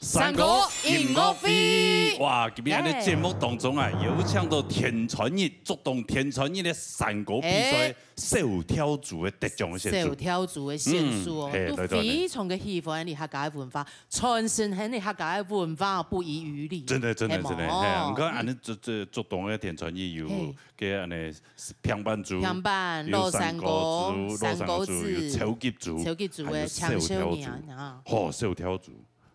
山歌音樂會。哇，今日个節目當中啊，有請到天穿日，竹東天穿日个山歌比賽，哎，小跳組个得獎个選手。小跳組个選手哦，嗯，嘿，都非常个喜歡你客家个文化，傳承你客家个文化，不遺餘力。真的，真的，係無？真的，嘿啊，你看，恁呢，這，這竹東个天穿日有，嘿，个恁呢，平板組，平板，有山歌組，老山歌組，老山歌組，有超級組，超級組个，還有小跳組，青少年啊。吼，小跳組。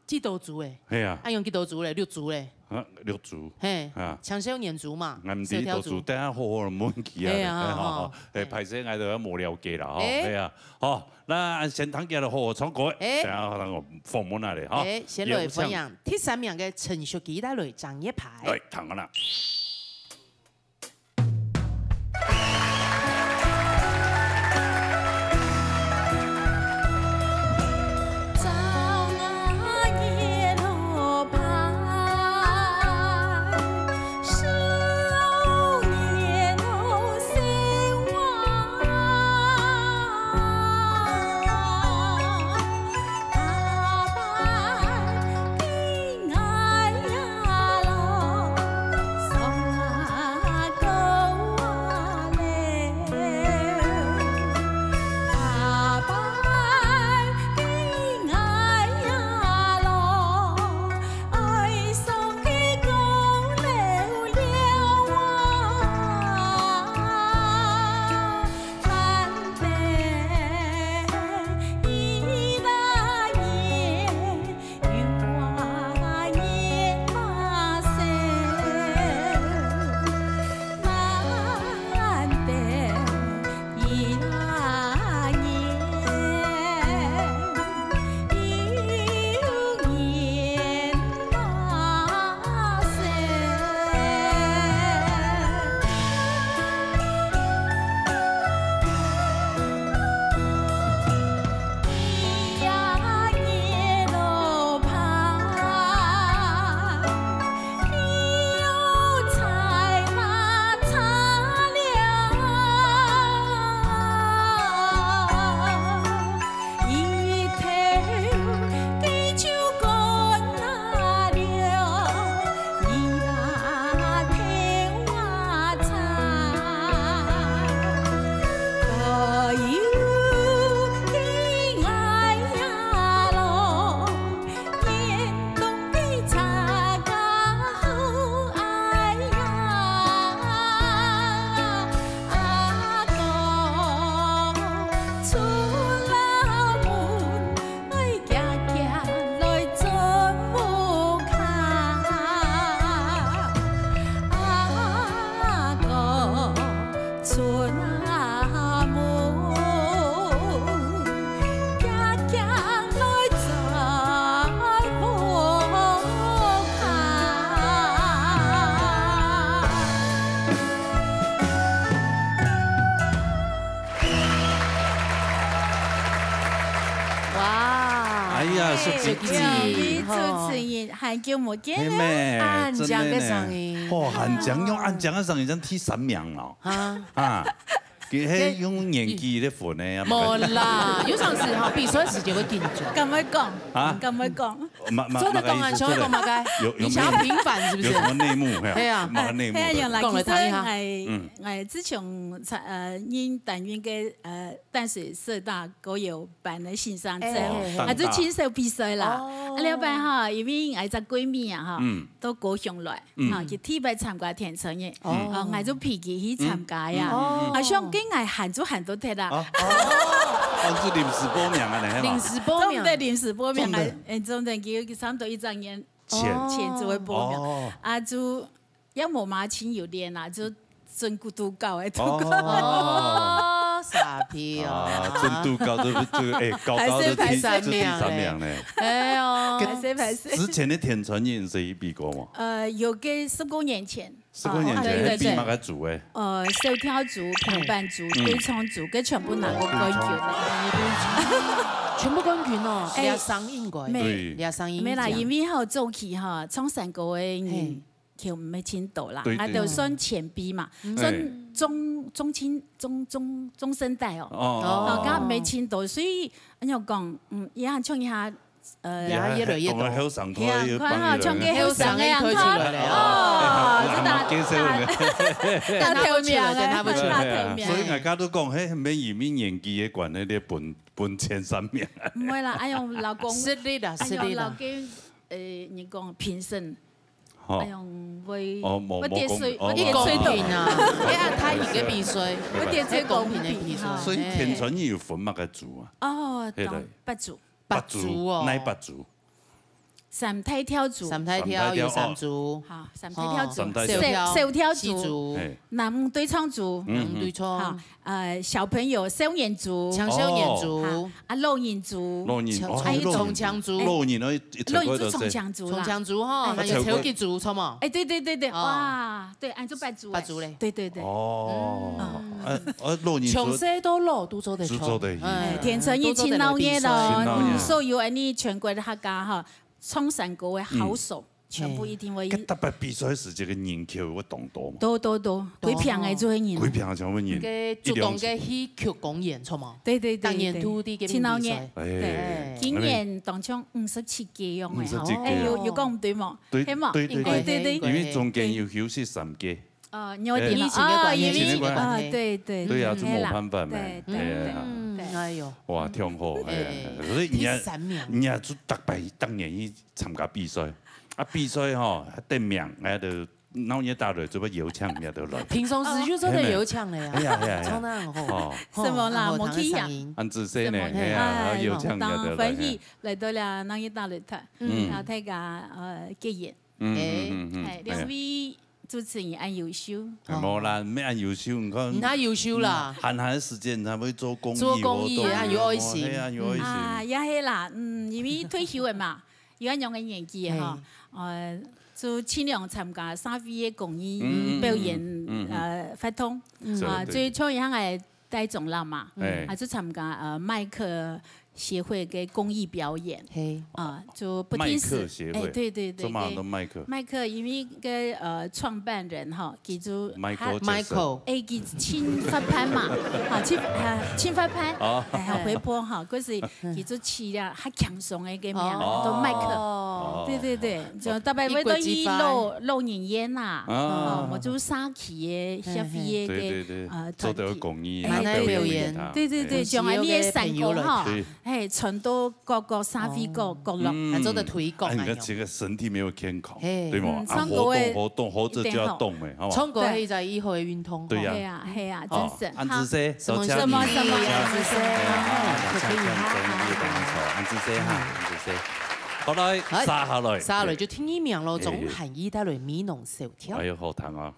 幾多組誒？係啊。啊，用幾多組咧？六組咧？啊，六組。嘿，啊。青少年組嘛，𠊎毋知幾多組，小跳組。等下好好問佢啊。係啊，吼，吼，吼。嘿，歹勢，𠊎都無了解啦，吼，嘿。係啊。好，該先聽佢好好唱歌，嘿。等下咱訪問下咧，吼。嘿，先來歡迎第三名个陳淑琪帶來正月牌。來，聽下啦。哇！哎呀，淑琪姐，淑琪姐，吼。主持人，很久無見了。係咩？恁靚个聲音。真的呢。哦，恁靚，用恁靚个聲音，真第三名咯。啊。啊。佢係用年紀來分个啊，無啦，有常時吼，比賽時節會緊張。敢會講？啊？敢會講？嘛，嘛，做得講啊，嘛个意思，想要講麼个？做得，有，有沒有，你想要平反是不是？有什麼內幕？嘿啊。嘿啊。麼个內幕的？哎，嘿啊，有啦，講來聽一下。其實，哎，嗯。哎，自從參，呃，認擔任个，呃，淡水社大歌謠班个先生之後，哎。啊，就盡少比賽啦。哦。啊，了後擺吼，因為𠊎隻閨蜜啊，吼，嗯。到高雄來， 嗯。啊，佢第一擺參加天穿日，哦。啊，𠊎就陪佢去參加呀。嗯。哦。啊，想講𠊎閒就閒到忒啦。啊，哦，哦，係臨時報名啊，係嘛？臨時報名。做毋得臨時報名啊，做毋得。哎，做毋得，佢，佢差不多一隻月前。前就會報名。哦。啊，就也無嘛，盡有練啊，就準孤獨搞个，哦。哦，傻逼哦。啊，準獨搞，這個，這個，哎，搞搞就第，歹勢，歹勢。就第三名呢。哎喲。歹勢，歹勢。之前个天穿日係有比過無？呃，有个十過年前。 十過年前，哦，對，對，係比麼个組个？呃，小調組、平板組、嗯。對唱組，佢全部拿過冠軍。哦，對唱。全部冠軍哦，哎，這聲音个，沒，對。這聲音沒啦，這樣。因為吼，早期吼，唱山歌个人嘿。就毋係盡多啦，對，對。啊，就算前輩嘛，嗯。算中，中青，中，中，中生代哦。哦，哦，哦。哦，佢毋係盡多，所以，恁樣講，嗯，也唱一下， 呃，也越來越多。同後生哥又幫你了。你看哈，唱歌後生个人，後生个人推出來了。哦，哎，還，還蠻介紹的。大，大頭名啊，等他不出來，等他不出來。大頭名。所以大家都講，嘿，免因為年紀个關係，你分，分前三名。毋會啦，哎喲，老公，失禮啦，哎喲，失禮啦。老公，呃，你講評審，吼。哎喲，會，哦，無，會得罪，無公，哦，會得罪到。一公平啊，哎呀，他贏个比賽，會得罪公平个比賽。所以天穿日有分麼个組啊？哦，嘿，對。懂，八組。 八組哦。哪八組？三大調組。三大調有三組。好，三大調組。哦。三大調。小，小調組。四組。嘿。男女對唱組。嗯，嗯。男女對唱。好，呃，小朋友少年組。青少年組。哦。好，啊，老人組。老人，哦，還有老人組。中青組。老人哦，一，一，老人組中青組啦。中青組吼，哎。還有超級組，著無？哎，對，對，對，對，哦。哇，對，恁樣就八組哎。八組咧。對，對，對。哦。嗯。啊，啊，老人組。從細到老都做得唱。都做得去。哎，天穿日盡鬧熱咯，都做得來比賽。盡鬧熱。嗯，所有恁樣全國个客家吼， 唱山歌个好手，嗯。全部一定會。該逐擺比賽時節个人潮會當多嘛？多，多，多，多。規片个就會人。規片个就會人。該竹東个戲曲公園，著無？對，對，對，對。逐年都在該比賽。盡鬧熱。哎。對。今年當像五十七屆樣个吼。五十七屆。哎，有，有講毋對無？對，係無？對，對，應該係。對，對，對。因為中間有休息三屆。 哦，你有點了。哎，疫情个關係，啊，因為，疫情个關係。啊，對，對，對啊，嗯，這無辦法嘛。對，對，哎呀。對，嗯，對。哎喲。哇，挺好，哎呀，哎，所以你也，第三名。你也就逐擺，逐年去參加比賽，啊，比賽吼，還得名，哎，就鬧熱打雷，就會邀請人家都來。平常時就做得邀請了呀。哎呀，哎呀，哎呀。唱得很好。哦。什麼啦，吼，無去呀。很好聽的嗓音。恁仔細呢，什麼？哎呀，哎，邀請人家都來。當歡喜來到了鬧熱打雷台，嗯。然後大家，呃，結緣。 嗯，哎，嗯，嗯，嗯，哎，哎。兩位主持人恁優秀。哎，無啦，無恁優秀，你看，你較優秀啦。嗯，閒閒个時間，佢會做公益活動，做公益，啊，有愛心。哎呀，有愛心。啊，也係啦，嗯，因為退休了嘛，有恁樣个年紀了吼，哎。呃，就盡量參加社會个公益，嗯，嗯，表演，嗯，嗯，嗯。呃，活動。嗯。啊，對，對。所以像以前个 帶長老嘛，哎。啊，就參加，呃，麥客協會个公益表演。嘿。啊，就不定時，麥客協會，哎，對，對，對，做麼个都麥客？對。麥客，因為該，呃，創辦人吼，佢就，Michael 他，Jackson。Michael。哎，佢盡發胖嘛，哈，盡，啊，盡發胖，哦。哎，很活潑哈，可是佢就去了，較輕鬆个，个名，哦。都麥客。哦。對，對，對。 就特別為著一老，一國之花。老人院啊，啊。哦，𠊎就社區个協會个，嘿，嘿。對，對，對，呃，做得有公益，團體。哎，對，表演，對，對，對，對，對。像恁樣个山歌吼，對。嘿，傳到各個社會角，哦。角落。嗯。還做得推廣啊，哎，你看這個身體沒有健康，嘿。對嗎？嗯，啊，唱歌个活動，活動，活著就要動咩，一定好。好嗎？唱歌係一個很好个運動，對呀。吼。係啊，係啊，哦，真是。恁仔細，哈。多謝你。什麼，什麼，什麼，哎呀，什麼。哎，好，好，好，好。恁仔細哈，恁仔細。 好來，哎，續下來。續下來就第二名咯，哎。鍾涵予帶來《美濃小調》。哎喲，好聽啊。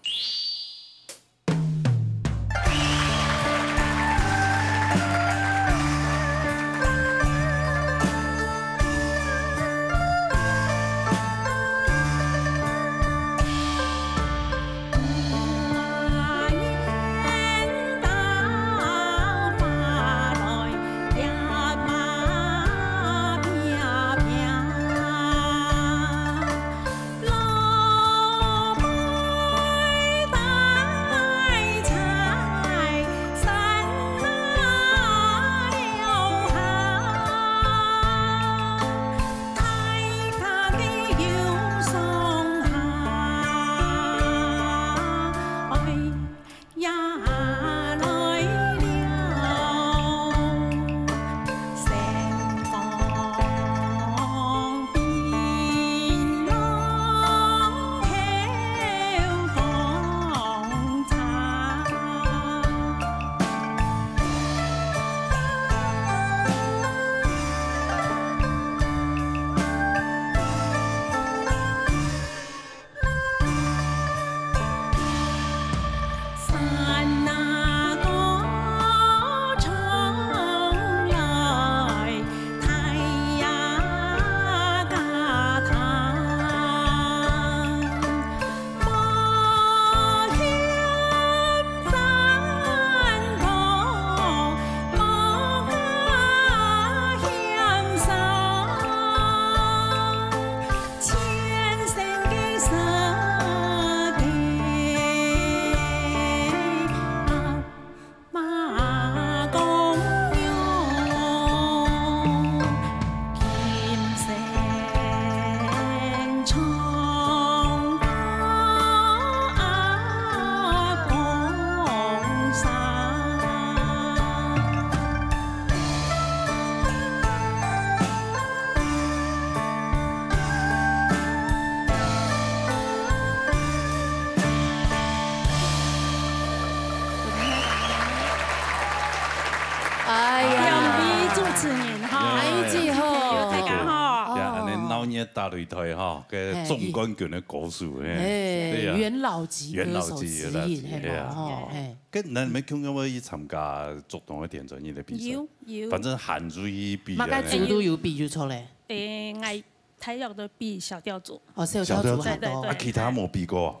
哎呀，两位主持人哈，哎，最好。有大家好。呀，恁樣鬧熱打擂台哈，个總冠軍个歌手，哎，哎，对呀，元老级歌手之一，元老级，元老级，嘿，哎呀，吼，嘿。跟你们共样会去参加竹东个田专业的比赛？有，有。反正喊出去比啊，嘛个组都有比就错嘞。哎，哎，大约都比小调组。哦，小调组，小调组。对，对，对。啊，其他没比过啊？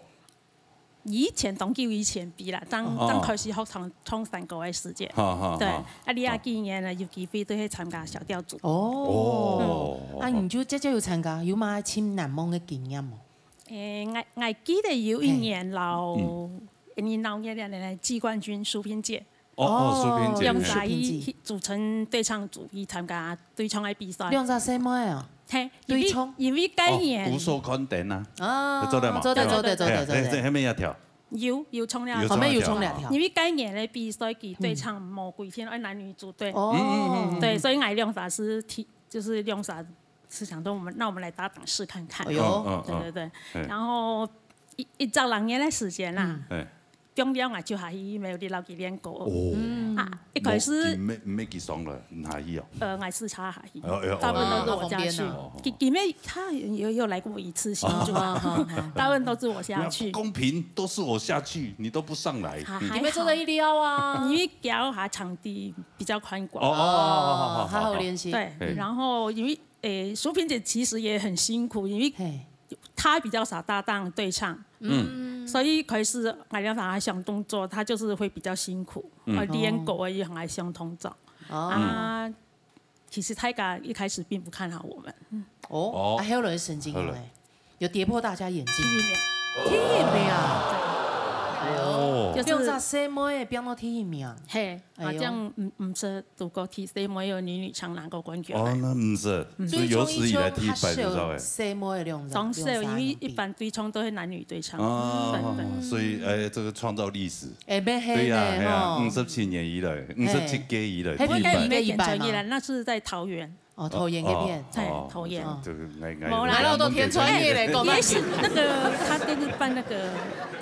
以前當久以前比啦，當，哦。當開始學唱，唱山歌个時節。哈，哈，對，哈。啊，這幾年呢，有機會都去參加小調組。哦。哦。啊，你就這這有參加，有麼个盡難忘个經驗無？誒，𠊎，𠊎記得有一年摎，嗯。你鬧熱个季冠軍蘇萍姐， 哦，哦，蘇萍姐，兩儕去，嘿。去組成對唱組去參加對唱个比賽。兩儕細妹啊？嘿，因為，對唱？因為該年，哦，鼓手看燈啊。啊，做得嘛？做得，做得，做得，做得。嘿，嘿，後面要跳。有，有唱了。有唱了跳。後面有唱了跳。因為該年个比賽，佢對唱無規定愛男女組隊。哦。嗯，嗯，嗯，嗯。對，所以𠊎兩儕係提，就是兩儕係想說我們，那我們來搭檔試看看。哎喲。嗯，嗯，嗯。對，對，對。嘿。然後一，一隻兩年个時間啦。嗯。嘿。 放了𠊎就下去，沒有你老幾年過。哦。嗯。啊，一開始，無，佢沒，沒佢上來，你下去哦。呃，𠊎試車下去，哎喲，哎喲，大部分都是我下去。哎喲。佢，佢沒，他有，有來過一次新竹，哦。大部分都是我下去。不公平，都是我下去，你都不上來。啊，嗯。還好。你們做得一溜啊。因為腳下場地比較寬廣。哦，哦，哦，哦，哦，好好練習。對，嘿。然後因為，誒，蘇萍姐其實也很辛苦，因為嘿。她比較少搭檔對唱。 嗯。所以開始𠊎兩儕想動作，他就是會比較辛苦，嗯。呃，練歌也很愛想動作。哦。啊，其實大家一開始並不看好我們。哦，哦。啊，後來成績呢？後來。有跌破大家眼鏡。第一名。第一名啊！哎喲，哦。就是兩隻細妹仔變到第一名。嘿，哎喲。啊，這樣，嗯，毋識 如果第四沒有女女唱拿過冠軍哦，呢。那毋識，毋識。所以有史以來第一擺就知道哎。對唱一種較少細妹的兩種，當時因為一般對唱都是男女對唱。哦，對，對。所以，哎，這個創造歷史。哎，變黑呢，對呀，哎呀，吼。五十七年以來，五十七屆以來，嘿。第一擺。不過該裡面演唱一來，那是在桃園。哦，桃園那邊。哦，在桃園。哦，這個，𠊎，𠊎，無啦，𠊎都填專業嘞，講到也是那個，他就是辦那個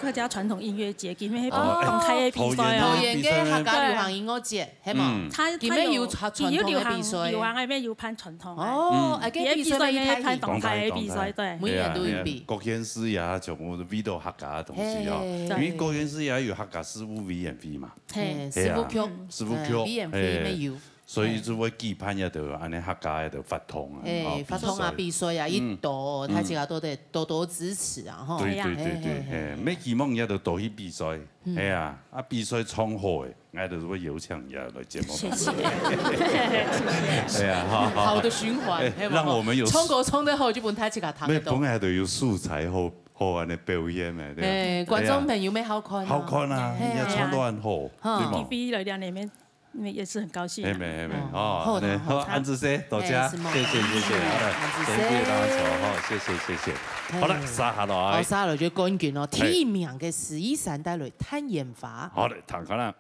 客家傳統音樂節，裡面會辦哦，公開的比賽啊。桃園啊，桃園个客家流行音樂節。 係無？嗯。他，他有，佢乜有傳，佢有流行，傳統个比賽。流行个，乜有辦傳統个。哦，嗯。哎，該比賽乜有大型。佢个比賽乜有辦動態个比賽，對。每年都有比。哎呀，哎呀，各縣市呀，全部都比到客家个東西哦。嘿。因為各縣市也有客家事務委員會嘛。嘿。嘿，事務局。哎呀，事務局，嗯，委員會乜有。哎，所以就會舉辦一個恁樣客家个活動啊，哎，哦，活動啊，比賽。比賽啊，嗯。一多，大家都得多多支持啊，吼。對，對，對，對，哎呀。哎，乜希望也都多去比賽。嗯。哎呀，啊，比賽唱好个， 𠊎都係會邀請你來節目。謝謝。對啊，好，好。好的循環，哎，係無？讓我們有，唱歌唱得好，就分大家聽得到。那本來都有素材好，好恁樣表演嘛，對吧？哎，觀眾朋友乜好看啊。好看啊，哎呀。你也唱到恁好，哈。對嗎？T V來兩年面，也是很高興啊。哎，沒，哎，沒，哦，哦，好的，那好，好的。恁仔細，多謝，哎，是嗎？謝謝，謝謝，嗯，好了，恁仔細。謝謝大家，好，謝謝，謝謝。哎。好了，接下來。好，接下來就冠軍哦，哎。第一名个十一三帶來，探險 法。好嘞，聽看啦。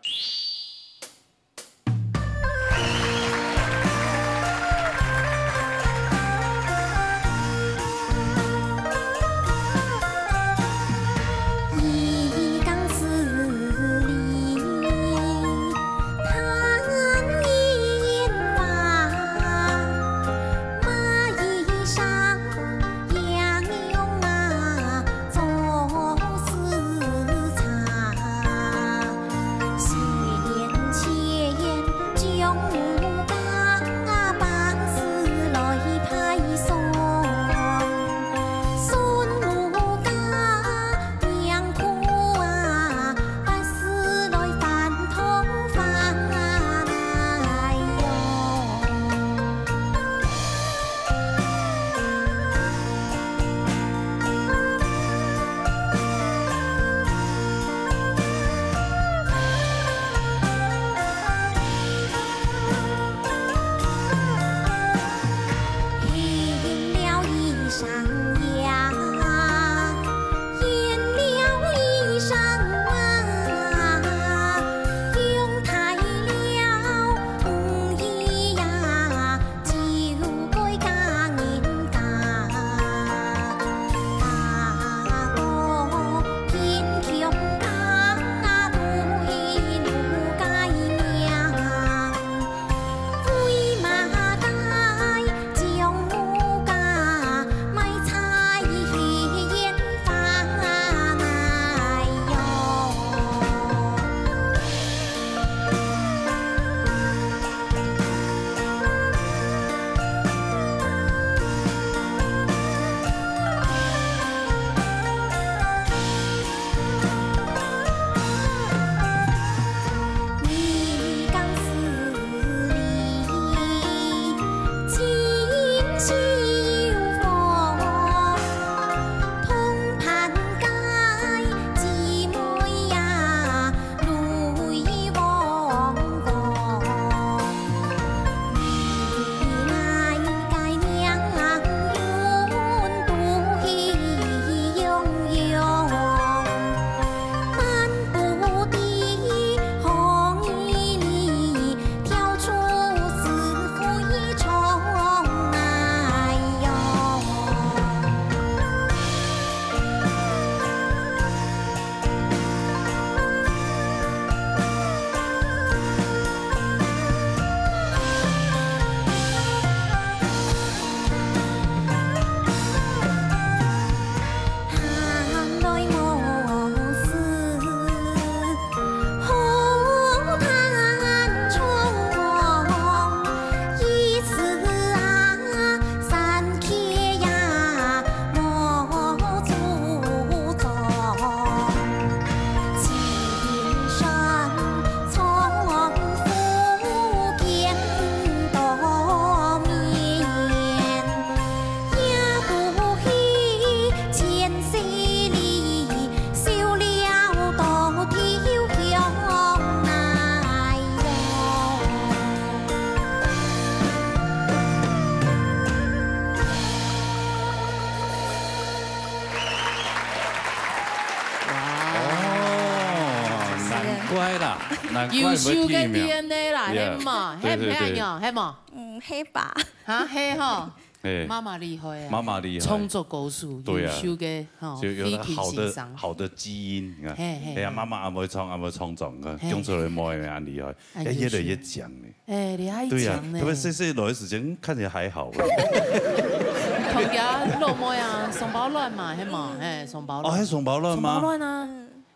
優秀个D N A啦，係嘛？係毋係恁樣？係無？嗯，係吧？哈，係吼。哎，媽媽厲害啊！媽媽厲害。創作歌手，對啊。優秀个吼，就有那好的，好的基因，你看。嘿，嘿，哎呀，媽媽恁會唱，恁會創作，你看，嘿，降出來妹妹恁厲害，哎，越來越強呢。哎，你還強呢。對啊，特別細細个時間，看起來還好。同家老妹啊，雙胞卵嘛，係嘛？哎，雙胞卵。哦，還雙胞卵嗎？雙胞卵啊，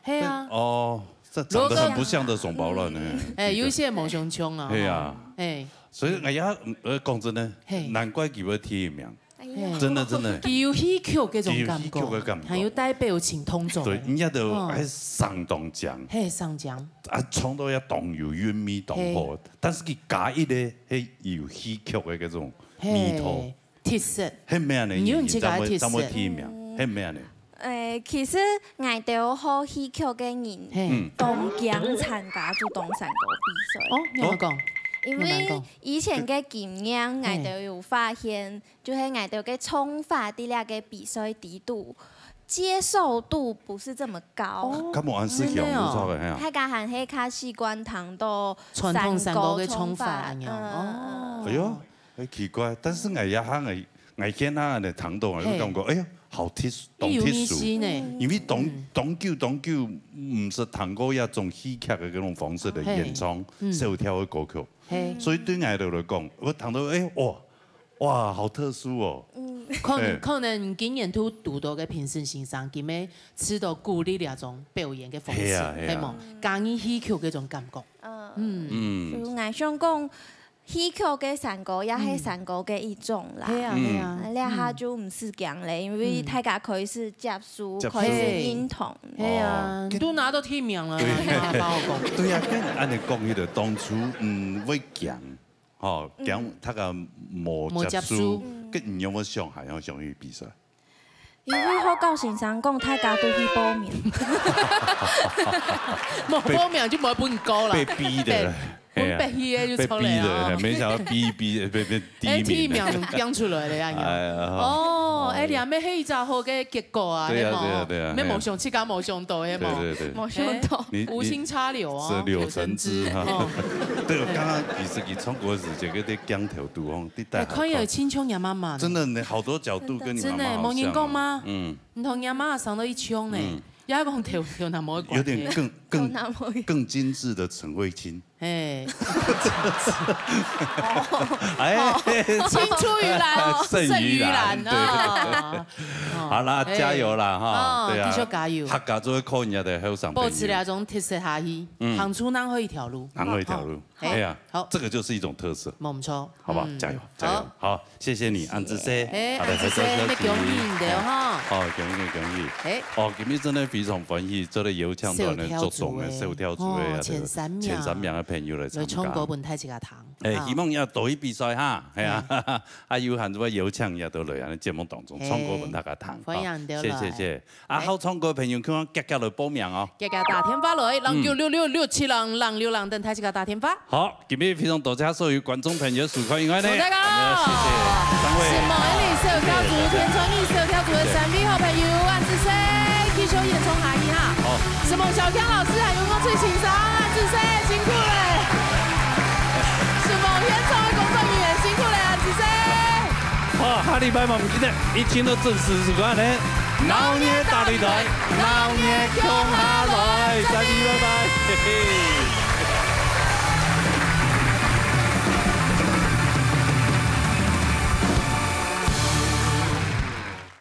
係啊。哦，這長得很不像的雙胞卵呢。哎，有一些無相像啊。係啊。哎。所以，哎呀，呃，講真的，嘿，難怪佢會第一名。哎呀。真的，真的。佢有戲曲該種感覺，佢有戲曲的感覺。還有代表情動作。對，人家都還相當強。嘿，相當。啊，唱到也當有韻味，當好。嘿。但是佢加一个，嘿，有戲曲的該種味道。嘿，特色。係毋係恁呢？你有自家个特色。怎麼，怎麼第一名？係毋係恁呢？誒，其實𠊎兜學戲曲个人，嘿，嗯，當驚參加就當山歌比賽。哦，你有講？因為以前个經驗，嘿，𠊎兜有發現，就係𠊎兜个唱法在這个比賽裡肚，接受度不是這麼高。哦，敢無恁適合，真的哦。有錯个，嘿啊。大家還係較習慣聽到傳統山歌个唱法恁樣。山歌唱法，嗯，嗯，嗯。哦。哎喲， 哎，奇怪，但是𠊎也還𠊎，𠊎現在恁呢聽到，𠊎就感覺，嘿，哎呀，好特殊，當特殊。有意思呢。因為當，嗯，當久當久，毋識聽過這種戲曲的這種方式的演唱，嘿，嗯，小調的歌曲。嘿。所以對𠊎來講，𠊎聽到，哎，哇，哇，好特殊哦。嗯。可能，哎，可能今年都堵到个評審先生，今晡日試著鼓勵這種表演个方式，係啊，係啊。係無？加入戲曲該種感覺。嗯。嗯。嗯。就𠊎想講， 戲曲个山歌也係山歌个一種啦。嗯。係啊，係啊。嗯。啊，這下就毋使驚咧，因為大家開始接受，嗯，接受。開始認同。係啊，哦。你都拿到第一名了，對。你還要幫我講。對啊，跟恁呢講起來，當初，嗯，會驚，吼，驚大家無接受，無接受。該你有無想還要想去比賽？ 因為學校先生講，大家都去報名。無報名就無分你過啦。被，被逼的。被，分逼的就出來啊。被逼的，沒想到逼一逼，被，被第一名。哎，第一名就講出來了呀，你看。哎呀。哦，哎，你還沒黑一隻好个結果啊，對啊，係無？對啊，對啊，沒有想，自家無想到，係無？對，對，對。無想到。哎，你，你無心插柳啊，是柳成枝哈。柳成枝。哦。對，我剛剛其實你唱歌時，這個在鏡頭肚哦，你戴好看。哎，看起來親像你媽媽呢。真的呢，好多角度跟你媽媽好像哦。真的，無人講嗎？嗯。 你同你阿媽生到一樣呢，嗯。也講頭，頭那毛的關係。有點更，更，頭那毛的。更精緻的陳慧卿。嘿。哎。青出於藍哦，勝於藍，勝於藍，對，對，對。哦。好啦，嘿。加油啦，哈，哦，對啊。繼續加油。客家做得靠人家的後生朋友。保持這種特色下去，嗯。行出南海一條路。南海一條路。哦。 嘿，哎呀，好。這個就是一種特色。無毋著。好不好？嗯。加油，加油。好。好，謝謝你，恁仔細。哎，好的，恁仔細，還是要恭喜你的哈。哎，好，恭喜，恭喜。哎。哦，今日真的非常歡喜，做得邀請到呢，小跳組的。足重的小跳組的，哦，啊，這個前三名。前三名的朋友來參加。來唱歌分大自家聽。哎，啊。希望你也多去比賽哈，哎呀，嗯。啊，有閒就會邀請你也都來，啊，節目當中唱歌分大家聽。哎，歡迎你都來。好，謝謝，謝謝。 啊，哎。好唱歌个朋友，可以遽遽來報名哦。遽遽打電話來，零九六六六七零零六零，等待自家打電話。好，今日非常多謝所有觀眾朋友收看，因為呢，多謝大家。謝謝三位。承蒙𠊎兜小跳組，謝謝大家。天穿日小跳組个三位好朋友，恁仔細，繼續演唱下去哈。好。承蒙小強老師，還有我最欣賞，恁仔細，辛苦了。承蒙現場个工作人員，辛苦了，恁仔細。 好，下禮拜嘛，毋記得一定要準時收看呢。鬧熱大擂台，鬧熱共下來，再見，拜拜，嘿嘿。